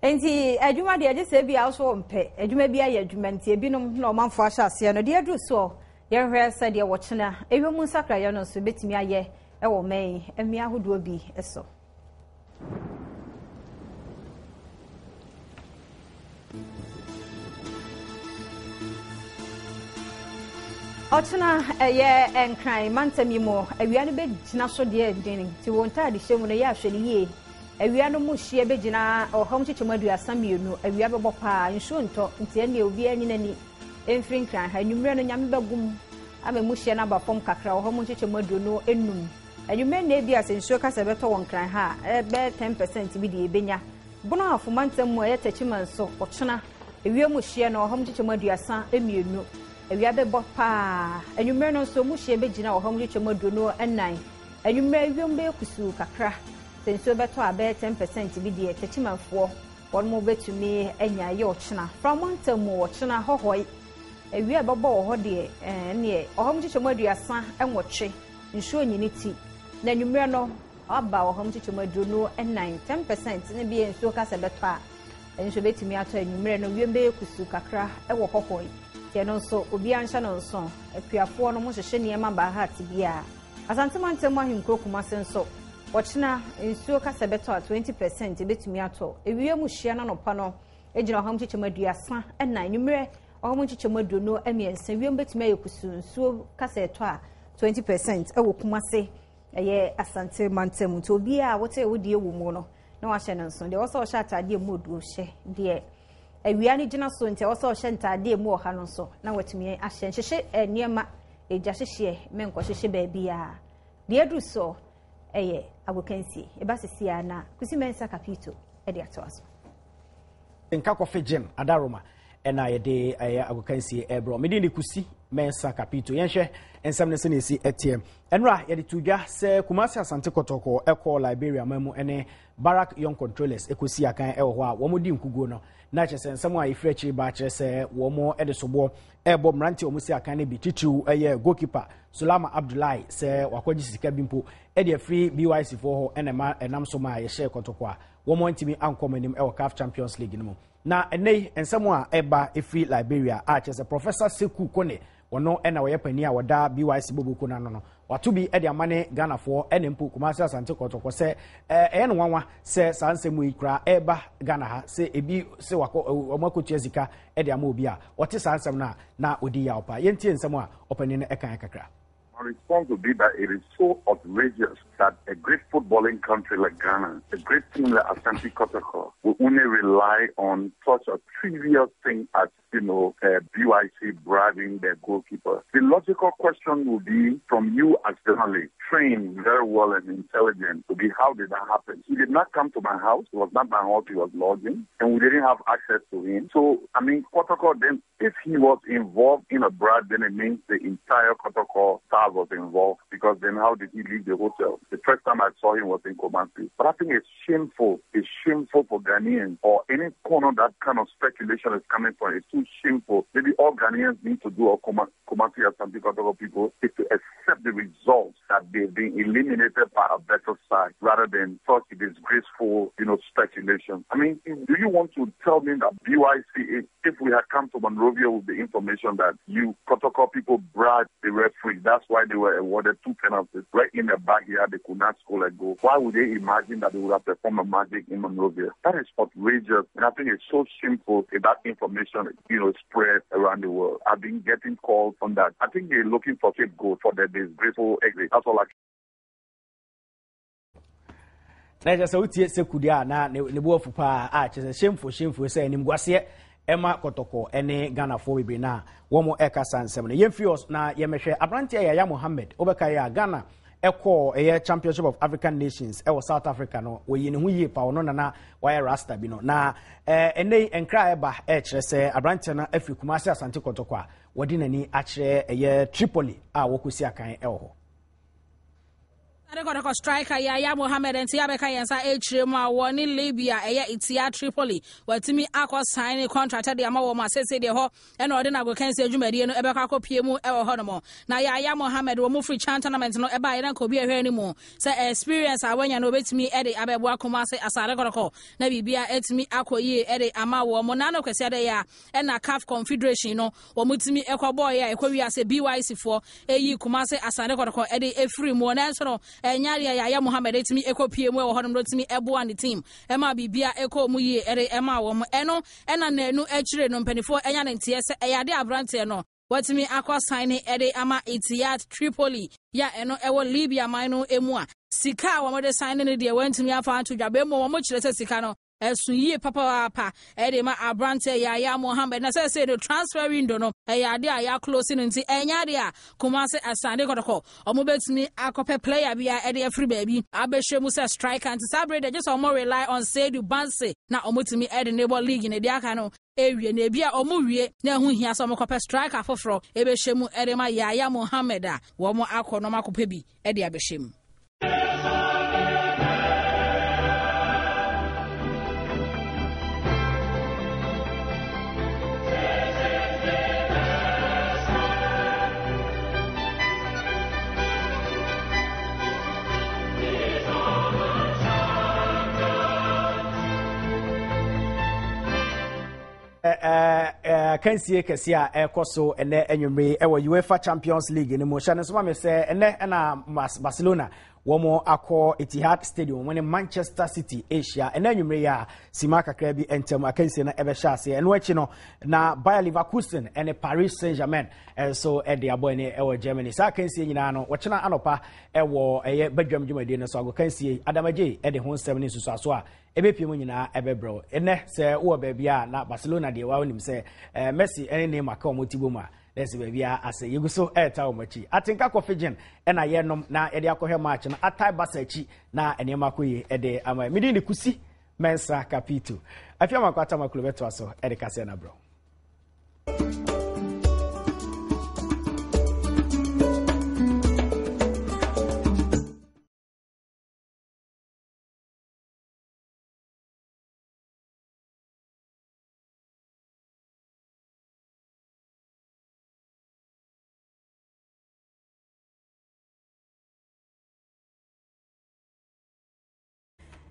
Nti adwuma deɛ gye sɛ ebi a wo mpɛ adwuma bi ayɛ adwuma nti ebinom na ɔmanfoɔ ahyɛ aseɛ no deɛ aduru soɔ yɛhwɛ sɛdeɛ wɔkyena ewiem nsakraeɛ no nso bɛtumi ayɛ wɔ ɔman yi mmea ahodoɔ bi so. Ɔkyena ɛyɛ Nkran mantam yi mu awia no bɛgyina so deɛ den nti wo ntaade hyɛ mu no yɛ ahwɛ no yie. Awia no mu hyeɛ bɛgyina ɔha mu kyekyɛmu 32, awia bɛbɔ paa, nsuo ntɔ nti ɛnneɛ obiara nyi n'ani mfiri Nkran ha. Anwummerɛ no Nyame bɛgom ama emu hyeɛ no aba fam kakra, ɔha mu nkyekyɛmu 25. Anwummerɛ nnɛ ebia sɛ nsuo ka sɛ ɛbɛtɔ wɔ Nkran ha a, ɛbɛyɛ 10% bi deɛ yɛbɛnya. Bono Ahafo mantam mu a ɛyɛ Techiman nso, ɔkyena, ewiem hyeɛ no, ɔha mu nkyekyɛmu 32. Awia bɛbɔ paa. Anwummerɛ no nso, emu hyeɛ bɛgyina ɔha mu nkyekyɛmu 24. Anwummerɛ ewiem bɛyɛ kusuu kakra. Sɛ nsuo bɛtɔ a, bɛyɛ 10% bi deɛ Techimanfoɔ wɔn bɛtumi anya. Ɛyɛ ɔkyena. Fra mantam mu, ɔkyena, Hɔhɔe, awia a ɛbɛbɔ wɔ hɔ deɛ, ɛnneɛ ɔha mu nkyekyɛmu 38. Nsuo nyi ne ti. Na anwummerɛ no, aba ɔha mu nkyekyɛmu 24, 10%, ne bi nsuo ka sɛ ɛbɛtɔ a, ɛno nso ɛbɛtumi atɔ anwummerɛ no, wiem bɛyɛ kusuu kakra wɔ hɔhɔ yi. Nti ɛno nso, obiara nhyɛ no nso. Akuafoɔ no, mohyehyɛ nneɛma baa ha te biara. Asante mantam mu ahenkuro Kumase nso, ɔkyena nsuo ka sɛ ɛbɛtɔ a, 20% ɛbɛtumi atɔ. Ewiem hyia no anɔpa no gyina ɔha mu nkyekyɛmu 34, anwummerɛ ɔha mu nkyekyɛmu 23, wiem bɛtumi ayɛ kusuu, nsuo ka sɛ ɛtɔ a, 20% wɔ Kumase, ɛyɛ Asante mantam. Nti obiara a wote wo deɛ wɔ mu no, na wahyɛ no nso. Deɛ ɔsɛ ɔhyɛ ataadeɛ mu oduo hyɛ, deɛ awia no gyina so nti ɔsɛ ɔhyɛ ntaadeɛ mu ɔha no nso, na watumi ahyɛ. Nhyehyɛ nneɛma, egya hyehyeɛ, menkɔhyehyɛ baabiara. Deɛ aduru soɔ ɛyɛ agokansie. Ɛba sisi a na Kusi Mensah Kapito ɛde atoa so. Nka Kɔfe Gym Adaroma ɛna yɛde ɛyɛ agokansie ɛbrɔ. Mede ne Kusi Mensah Kapito. Yɛnhwɛ nsɛm no sɛnea ɛsi ɛteɛ. Ɛnora yɛde to dwa sɛ Kumasi Asante Kɔtɔkɔ ɛkɔɔ Liberia man mu ɛne Barrack Young Controllers ɛkɔsi akan ɛwɔ hɔ a wɔn di nkuguo no. Na kyerɛ sɛ nsɛm a ɛfiri akyiri ba kyerɛ sɛ wɔn ɛde soboɔ ɛrebɔ mmeranteɛ a wɔn si akan no bi titiriw ɛyɛ goalkeeper Sulama Abdullahi sɛ wakɔgye sika bi mpo ɛde afiri BYC foɔ hɔ ɛna ɛma ɛnam so ma yɛhyɛɛ Kɔtɔkɔ a wɔn antumi ankɔ wɔn anim ɛwɔ CAF Champions League no mu. Na ɛnnɛ yi nsɛm a ɛba ɛfiri Liberia a kyerɛ sɛ Professor Sekou Kone wɔno ɛna ɔyɛ panin a wɔda BYC boboko no ano no wato bi de ama ne Ghanafoɔ ɛne mpo Kumasi Asante Kɔtɔkɔ sɛ ɛyɛ no nwanwa sɛ saa nsɛm yi koraa ɛreba Ghana ha sɛ ebi sɛ wakɔ wɔn akɔtua sika de ama obi a ɔte saa nsɛm no a na ɔdi yaw paa. Yɛntie nsɛm a ɔpanin no ɛkae kakra. My response would be that it is so outrageous that a great footballing country like Ghana, a great team like Asante Kotoko, will only rely on such a trivial thing as, you know, uh, BYC bribing their goalkeeper. The logical question would be from you as journalists, trained very well and intelligent, would be how did that happen? He did not come to my house. It was not my house he was lodging, and we didn't have access to him. So, I mean, Kotoko then, if he was involved in a bribe, then it means the entire Kotoko staff was involved, because then how did he leave the hotel? The first time I saw him was in Kumasi. But I think it's shameful. It's shameful for Ghanaians or any corner that kind of speculation is coming from. It's too shameful. Maybe all Ghanaians need to do, or Kumasi or something other people, is to accept the results that they've been eliminated by a better side rather than such disgraceful, you know, speculation. I mean, do you want to tell me that BYC, if we had come to Monrovia with the information that you Kotoko people bribed the referee, that's why they were awarded 2 penalties right in the backyard, they could not score a goal. Why would they imagine that they would have performed a magic in Monrovia? That is outrageous, and I think it's so shameful if that information, you know, spread around the world. I've been getting calls on that. I think they're looking for scapegoat for their disgraceful exit. That's all I na kyerɛ sɛ wotie sɛ kudi a na ne bo afu paa a kyerɛ sɛ shameful shameful sɛ animguaseɛ ɛma kɔtɔkɔ ne ghanafoɔ bebree no a wɔn ɛka saa nsɛm no. Yɛmfiri hɔ na yɛmɛhwɛ aberanteɛ Yaya Mohammed. Wobɛka yɛ a Ghana ɛkɔɔ ɛyɛ Championship of African Nations ɛwɔ South Africa no, wɔyi ne ho yie pa, ɔno nana wayɛ rasta bi no. Na ɛnɛ yi nkra a ɛba ɛkyerɛ sɛ aberanteɛ no afiri Kumasi Asante Kɔtɔkɔ a wɔde n'ani akyerɛ ɛyɛ Tripoli a wɔkɔsi akan ɛwɔ hɔ. Kɔtɔkɔ striker Yaya Mohammed nti abɛka yɛn nsa akyire mu a wɔne Libya ɛyɛ Ittihad Tripoli watumi akɔ sign ne contract de ama wɔn a seesei deɛ hɔ ɛna ɔde n'agokansi adwumadie no ɛbɛkɔ akɔpie mu ɛwɔ hɔ nom. Na Yaya Mohammed wɔn firi CHAN tournament no ɛbaeɛ na nka obi ɛhwɛ anim sɛ experience a wanya no obɛtumi ɛde abɛboa Kumasi Asare Kɔtɔkɔ na biribia atumi akɔ yie ɛde ama wɔn. Na ano Kwasiada yi a ɛna CAF Confederation no wɔtumi kɔbɔeɛ a ɛkɔwie ase BYC foɔ ɛyi Kumase Asante Kɔtɔkɔ ɛde ɛfiri mu. Nanso no ɛnyɛ adeɛ a Yaya Mohammed ɛtumi ɛkɔpie mu ɛwɔ hɔnom no ɔtumi ɛboa ne team ɛma biribia ɛkɔɔ mu yie ɛde ɛma wɔn. Ɛno ɛna nnanu akyire no mpanimfoɔ ɛnya ne nteɛ sɛ ɛyɛ adeɛ aberanteɛ no watumi akɔ sign ɛde ama Ittihad Tripoli yɛ a ɛno ɛwɔ Libya man no mu a sika a wɔde sign no deɛ wɔantumi afa anto dwa bɛmmom wɔn kyerɛ sɛ sika no ɛso yie papaapa ɛde ma aberanteɛ Yaya Mohammed na sɛsei no transfer window no ɛyɛ adeɛ a yɛaklose no nti ɛnyɛ adeɛ a Kumasi Asante Kɔtɔkɔ ɔmo bɛtumi akɔpɛ player bi a ɛde afiri baabi abɛhyɛ mu sɛ striker nti saa bere deɛ gye sɛ ɔmo rely on Seidu Banse na ɔmo tumi ɛde ne bɔ league no deɛ aka no ewie na ebi a ɔmo wie na ɛho hia sɛ ɔmo kɔpɛ striker foforɔ ɛbɛhyɛ mu ɛde ma Yaya Mohammed a wɔn akɔ na ɔmo akɔpɛ bi ɛde abɛhyɛ mu. Kansie kɛseɛ a ɛrekɔ so ɛnɛ anwummere ɛwɔ UEFA Champions League no mu. Hyɛ no nso ma me sɛ ɛnɛ ɛna Barcelona wɔn akɔ Etihad Stadium wɔn ne Manchester City ahyia ɛnɛ anwummere yi a sima kakra bi ntam akansie no ɛbɛhyɛ aseɛ. Ɛno akyi no na Bayer Leverkusen ɛne Paris Saint-Germain nso ɛde abɔ ɛne ɛwɔ Germany. Saa akansie nyinaa no wɔkyena anɔpa ɛwɔ ɛyɛ badwam dwumadie no so agokansie Adamagye ɛde ho nsɛm ne nsusuaso a Ɛbɛpue mu nyinaa ɛbɛbrɛ wo. Ɛnɛ sɛ wowɔ baabi a na Barcelona deɛ wa wonim sɛ eh, Messi ne Neymar ka wɔn ti bom a na ɛsɛ baabi a asɛ yɛgu so ɛreta wɔn akyi. Atenka kɔfe gin ɛna yɛnom na yɛde akɔhwɛ match no atae Barca akyi na nneɛma akɔ yie ɛde ama yɛn. Medin de Kusi Mensah Capito. Afei ama akɔ atamakolo bɛtoa so ɛde kaseɛ no abrɛ wo.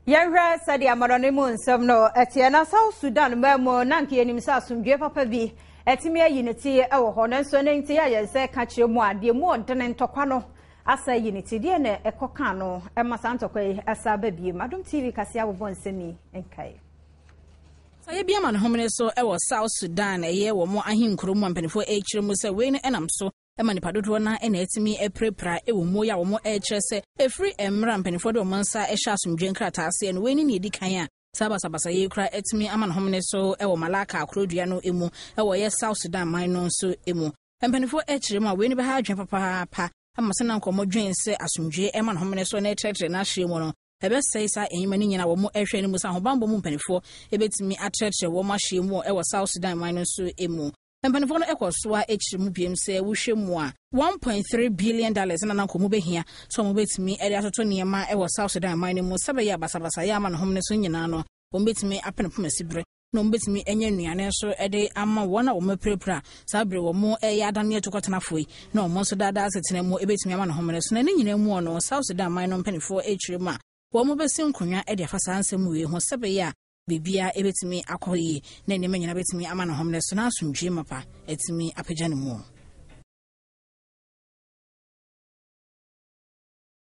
Yɛnhwɛ sɛdeɛ amanɔne mu nsɛm no ɛteɛ na South Sudan man mu na anka yɛnim sɛ asomdwoeɛ papa bi ɛtumi ayi ne ti wɔ hɔ nanso ɛnɛ nti yɛ a yɛn nsa ɛka kyerɛ mu a deɛ mu ɔdene ntɔkwa no Asa ayi ne ti. Deɛn na ɛkɔ kaa no ma saa ntɔkwa yi asa aba biem? Adom TV kaseɛ abobɔ nsɛm yi nkae. Sayɛ bi ama ne homene so wɔ South Sudan ɛyɛ wɔn ahenkuro mu a mpanimfoɔ rekyerɛ mu sɛ wei no nam so ma nipa dodoɔ no ara na atumi apirapira wɔ mu yi a wɔn rekyerɛ sɛ ɛfiri mmerɛ a mpanimfoɔ de wɔn nsa hyɛ asomdwoeɛ nkrataa aseɛ no wei ne nea ɛdi kan a saa basabasayɛ yi koraa atumi ama ne homene so wɔ Malaka korodua no mu wɔ ɛyɛ South Sudan man no nso mu. Mpanimfoɔ kyerɛ mu a wei no bɛha adwene papaapa ama sɛ na nka wɔdwen sɛ asomdwoeɛ ma ne homene so na ɛtrɛtrɛ n'ahyeɛ mu no, ɛbɛsɛe saa nneɛma no nyinaa wɔn ɛhwɛ no mu sɛ ahobammɔ mu mpanimfoɔ bɛtumi atrɛtrɛ wɔn ahyeɛ mu wɔ South Sudan man no nso mu. Mpanimfoɔ no kɔ so ara kyerɛ mu biom sɛ wohwɛ mu a, $1.3 billion na na nka wɔbɛhia sɛ wɔbɛtumi de atoto nneɛma wɔ South Sudan man no mu sɛ ɛbɛyɛ a basabasayɛ ama ne homene so nyinaa no wɔbɛtumi apenepene asiberɛ na wɔbɛtumi anya nnuane nso de ama wɔn a wɔapirapira saa bere wɔn reyɛ adane atukɔtenafoɔ yi na wɔn nso daadaa asetena mu ɛbɛtumi ama no homene so. Na ne nyinaa mu no, South Sudan man no mpanimfoɔ rekyerɛ mu a wɔbɛsi nkonnwa de afa saa nsɛm wei ho sɛ bɛyɛ a biribiara ɛbɛtumi akɔ yie na nneɛma nyinaa bɛtumi ama no homene so na asomdwoeɛ mapa atumi apagya ne mu.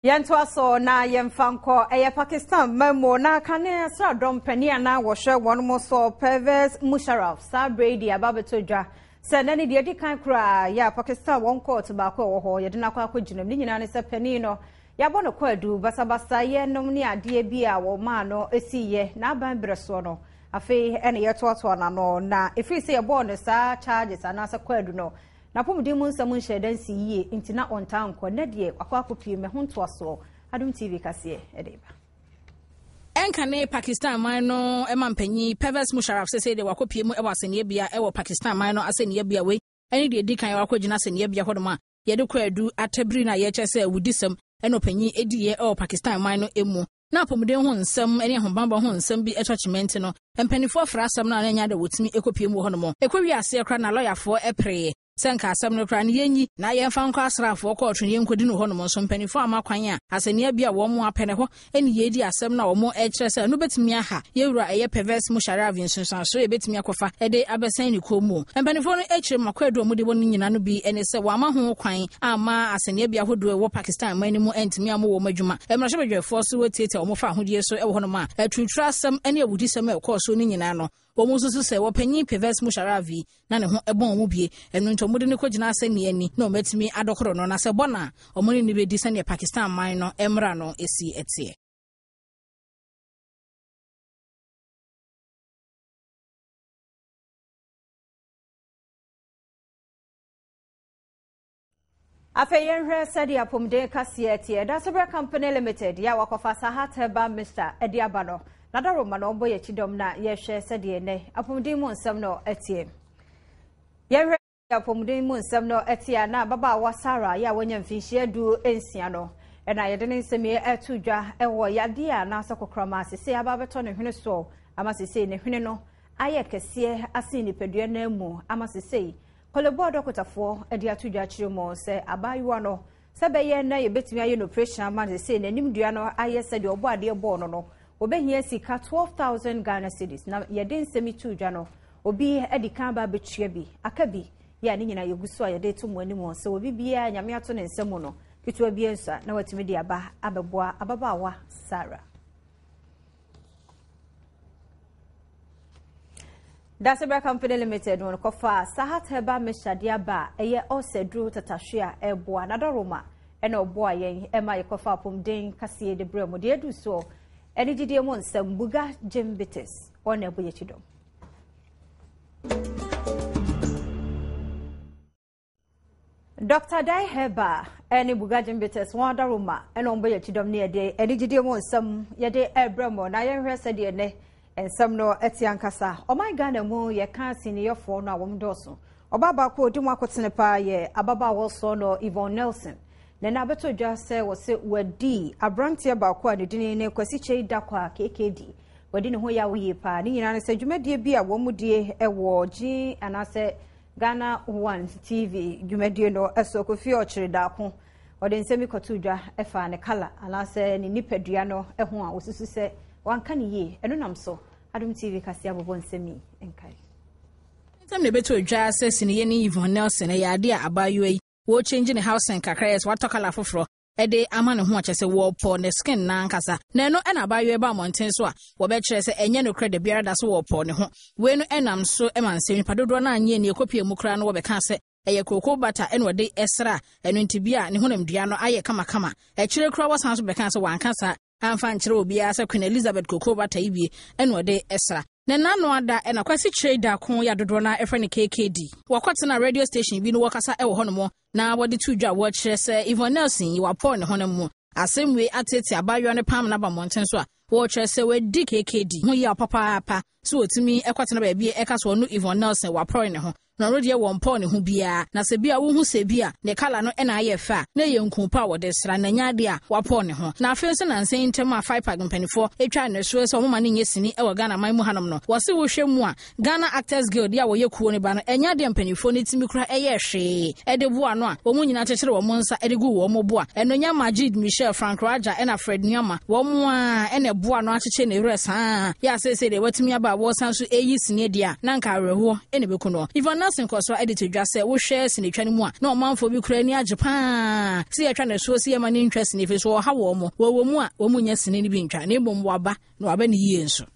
Yɛntoa so na yɛmfa nkɔ ɛyɛ Pakistan man mu na kane asraadɔm panin a na wɔhwɛ wɔn mo so Pervez Musharraf saa berɛ yi de aba abɛtɔ dwa sɛ na ne deɛ adi kan koraa yɛ a Pakistan wɔn kɔɔto baako a ɛwɔ hɔ yɛde no akɔ akɔgyina mu ne nyinaa ne sɛ panin no yɛabɔ no kwaadu basabasayɛ nom ne adeɛ bi a wɔmaa no siiɛ n'aban berɛ soɔ no afei ɛna yɛtoatoa n'ano na ɛfiri sɛ yɛbɔɔ no saa charges anaasɛ kwaadu no N'apɔmuden mu nsɛm nhyɛɛ da nsii yie nti na ɔntaa nkɔ. Nnɛ deɛ wakɔ akɔpue me ho ntoasoɔ. Adom TV kaseɛ de reba. Ɛnkane Pakistan man no mampanyin Pervez Musharraf sesei deɛ wakɔpue mu wɔ asɛnniɛbea wɔ Pakistan man no asɛnniɛbea. Wei ne deɛ ɛdi kan a wakɔgyina asɛnniɛbea hɔnom a yɛde kwaadu atabiri no a yɛkyerɛ sɛ awudisɛm. ɛna ɔpanyin diiɛ wɔ Pakistan man no mu. Na apɔmuden ho nsɛm ne ahobammɔ ho nsɛm bi tɔ kyema nti no, mpanimfoɔ frɛ asɛm no a na ɛnyɛ ade a wɔtumi kɔpue mu wɔ hɔnom. Ɛkɔwiee aseɛ koraa na lɔyafoɔ peree sɛ nka asɛm no koraa no yɛnyi na yɛmfa nkɔ asraafoɔ kɔɔto na yɛnkɔdi no hɔnom nso mpanimfoɔ amma kwan a asɛnniiɛ bi a wɔn apɛ no hɔ ne yɛredi asɛm no a wɔrekyerɛ sɛ ɛno bɛtumi aha yɛn wura ɛyɛ Pervez Musharraf nsunsuansoɔ a ɛbɛtumi akɔfa de abɛsɛn ne kɔn mu. Mpanimfoɔ no kyerɛ mu akwaadu a wɔde bɔ no nyina no bi ne sɛ wɔamma ho kwan amma asɛnniiɛ ahodoɔ a ɛwɔ Pakistan man no mu antumi ammɔ wɔn adwuma. Mmarahyɛbadwafoɔ nso wɔatiatia wɔn fahodie so wɔ hɔnom a aturuturasɛm ne awudisɛm a ɛkɔɔ so no nyinaa no Wɔsusu sɛ wɔpanyin Pervez Musharraf yi na ne ho bɔn wɔn bie, ɛno nti wɔde no kɔgyina asɛnni ani na wɔatumi adɔkoro no, na sɛ ɛbɔ no a, wɔne no bɛdi sɛdeɛ Pakistan man no mmara no si teɛ. Afei yɛnhwɛ sɛdeɛ apɔmuden kaseɛ teɛ. Dasebrɛ Company Limited yɛ a wakɔfa Sahat Herbal Mixture de aba no, n'adaroma na ɔbɔ yɛn kyidɔm na yɛhwɛ sɛdeɛ nnɛ apɔmuden mu nsɛm no teɛ. Yɛnhwɛ apɔmuden mu nsɛm no teɛ a na ababaawa Sarah yɛ a wanya mfinhyia 16 no ɛna yɛde ne nsɛm yi ɛto dwa ɛwɔ yadeɛ a anaasɛ kokorama sesei aba abɛtɔ ne hwene soɔ ama sesei ne hwene no ayɛ kɛseɛ asen nipadua no mu ama sesei Korle-Bu adɔkotafoɔ de ato dwa akyerɛ mu sɛ abaayewa no, sɛ ɛbɛyɛ na yɛbɛtumi ayɛ no operation ama no seesei n'anim dua no ayɛ sɛdeɛ ɔbɔ adeɛ bɔɔ no no, wɔbɛhia sika 12,000 Ghana cedis. Na yɛde nsɛm yi too dwa no, obi adi kan aba abɛtua bi, aka bi, yɛ a ne nyinaa yɛgu so a yɛde reto mo anim sɛ obi biara Nyame ato ne nsa mu no, ketewa bi nsa na watumi de aba abɛboa ababaawa Sarah. Dasebra Company Limited wɔn kɔfa Sahat Herbal Mixture de aba a ɛyɛ ɔsɛ duro tatahwe a ɛboa n'adɔroma ɛna ɔboa yɛn ɛma yɛkɔfa apɔmuden kaseɛ de brɛ mu deɛ edu soɔ ɛne gyidie mu nsɛm Buga Jim Bitters wɔn na ɛbɔ yɛn akyi dɔm. Dɔkta Dai Herbal ne Bugajin Bitters wɔn adaroma na wɔn bɔ yɛn kyidɔm ne yɛde anigyedie mu nsɛm yɛde ɛrebrɛ mo na yɛnhwɛ sɛdeɛ nnɛ nsɛm no ɛte ankasa. Ɔman Ghana mu yɛka siniyɛfoɔ no a wɔn dɔɔso. Ɔbaa baako a ɔdi mu akotene paa yɛ ababaawa ɔsɔɔ no Yvonne Nelson. Na ɛna abɛtɔ dwa sɛ wɔse wadi aberanteɛ baako a ne dini ne Kwasi Kyei Dakwah KKD. Wadi ne ho yaw yie paa. Ne nyinaa ne sɛ dwumadie bi a wɔn mu die wɔ G anaasɛ Ghana One TV dwumadie no so, Kofi Ɔkyere Daako, ɔde nsɛm bi kɔtoo dwa faa ne kala anaasɛ ne nipadua no ho a wɔsusu sɛ wanka no yie. Ɛno nam so Adom TV kaseɛ abobɔ nsɛm yi nkae. Nsɛm na ɛbɛtɔ dwa sɛ siniyɛni Yvonne Nelson ɛyɛ adeɛ a abaayewa yi wɔrechange ne housing kakra yɛ sɛ watɔ kala foforɔ de ama ne ho a kyerɛ sɛ wɔpɔ ne skin no ankasa na ɛno na abaayewa yi ba mmɔnten so a wɔbɛkyerɛ sɛ ɛnyɛ nokorɛ da biara da so wɔpɔ ne ho. Wei no nam so ma nsɛm nipa dodoɔ no anyɛ ani ɛkɔpie mu koraa no wɔbɛka sɛ ɛyɛ kooko bata na ɔde sra ɛno nti bi a ne honamdua no ayɛ kamakama. Akyire koraa wɔsan so bɛka sɛ wanka saa amfa ankyerɛ obiara sɛ Queen Elizabeth kooko bata yi bie na ɔde sra. Ne nna ano ada na Kwasi Kyerei Darko yi a dodoɔ no ara frɛ no KKD. Wɔkɔtenaa radio station bi no wɔkasa wɔ hɔnom na wɔde too dwa a wɔkyerɛ sɛ Yvonne Nelson yi wapɔw ne honam mu. Asɛm wei ateetee abaayewa no paa ma no aba mmɔnten so a wɔkyerɛ sɛ wadi KKD ho yaw papaapa sɛ wɔtumi kɔtena baabi a ɛka sɛ ɔno Yvonne Nelson wapɔre ne ho Na ɔno deɛ wɔmpɔɔ ne ho biara, na sɛ bi a wohu sɛ bi a ne kala no na ayɛ fɛ a, na ɛyɛ nku pa a wɔde sra, na ɛnyɛ adeɛ a wapɔɔ ne ho. Na afei nso nansa yi ntam a FIPAG mpaninfoɔ twaa no asuo sɛ wɔmma no nyɛ sini wɔ Ghana man mu hanom no, wɔse wohwɛ mu a, Ghana Actors Guild yi a wɔyɛ kuo no ba no, ɛnyɛ adeɛ a mpaninfoɔ no tumi kora yɛɛ hwee de boa ano a wɔn nyinaa kyekyere wɔn nsa de guu wɔn bo a ɛno nyɛ Majid Michel, Frank Raja ɛna Fred Nuamah, wɔn ara na ɛboa ano akyekyere ne werɛ saa ara yɛ a seesei deɛ watumi aba a wɔresan nso reyi sini adi a na anka awerɛhoɔ na ɛbɛku no. Yvonne Nelson kɔɔ so de to dwa sɛ wohwɛ sinitwa no mu a na ɔmanfoɔ bi koraa ani agye pa ara sɛ yɛatwa no asuo sɛ yɛmma no ntwa sini ɛfiri sɛ ɔha wɔn, wɔwɔ mu a wɔn nnya sini no bi ntwa na mmom waba na waba no yie nso.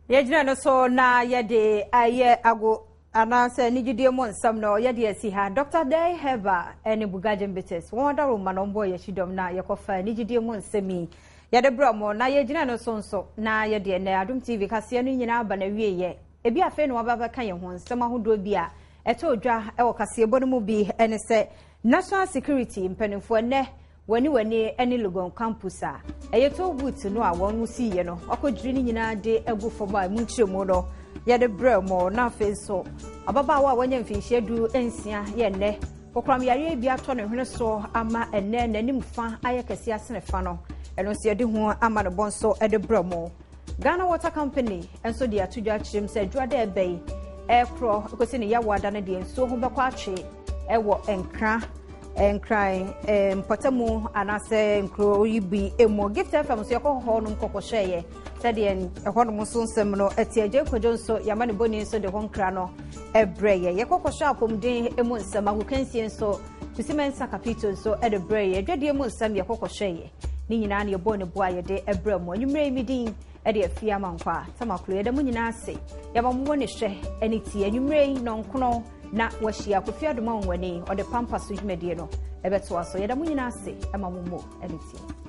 Yɛgyina no so na yɛde ayɛ ago anaasɛ anigyedie mu nsɛm no yɛde asi ha. Dr. Dei Herbal ne Bugagyen Bitters wɔn adaworoma na wɔbɔɔ yɛn akyidɔm na yɛkɔfa anigyedie mu nsɛm yi yɛde brɛ mo na yɛgyina no so nso na yɛde ɛnɛ Adom TV kaseɛ no nyinaa aba n'awieeɛ. Ebi afei na wɔaba bɛka yɛn ho nsɛm ahodoɔ bi a ɛtɔ dwa wɔ kaseɛbɔ no mu bi ne sɛ National Security mpanimfoɔ ɛnɛ W'ani w'ani ne Legon campus a ɛyɛ toll booth no a wɔn siiɛ no wakɔdwiri ne nyinaa de agu fam a emu nkyerɛmu no yɛde brɛ mo na afei nso ababaawa a wanya mfinhyia 16 yɛ nnɛ. Kokoram yareɛ bi atɔ ne hwene so ama ɛnnɛ n'anim fa ayɛ kɛseɛ asene fa no. Ɛno nso yɛde ho amanebɔ nso de brɛ mo. Ghana Water Company nso de ato dwa akyerɛ mu sɛ adwuma dɛ ɛbɛ yi ɛrekorɔ kɔsi ne yawoada no deɛ nsuo ho bɛkɔ atwe ɛwɔ Nkra Nkran mpɔtamu anaasɛ nkuro yi bi mu. Gift FM nso yɛkɔ hɔ nom kɔkɔhwɛeɛ sɛdeɛ ɛhɔnom nso nsɛm no ɛte. Agye Kwadwo nso yɛama ne bɔni nso de ho nkra no ɛbrɛ yɛ. Yɛkɔkɔhwɛ apɔmuden mu nsɛm agokansie nso Kwesi Mensah Kapito nso de brɛ yɛ. Adwadie mu nsɛm yɛkɔkɔhwɛeɛ. Ne nyinaa na yɛbɔɔ ne bo a yɛde brɛ mo. Anwummerɛ yi me din de Afie Amankwa Tamaklo. Yɛda mo nyinaa ase. Yɛma mo wɔ ne hwɛ ne tie. Anwummerɛ yi nɔnkono na wahyia Kofi Adoma Onwani ɔde Pampa so dwumadie no ɛbɛtoa so. Yɛda mo nyinaa ase ma mo mo ne tie.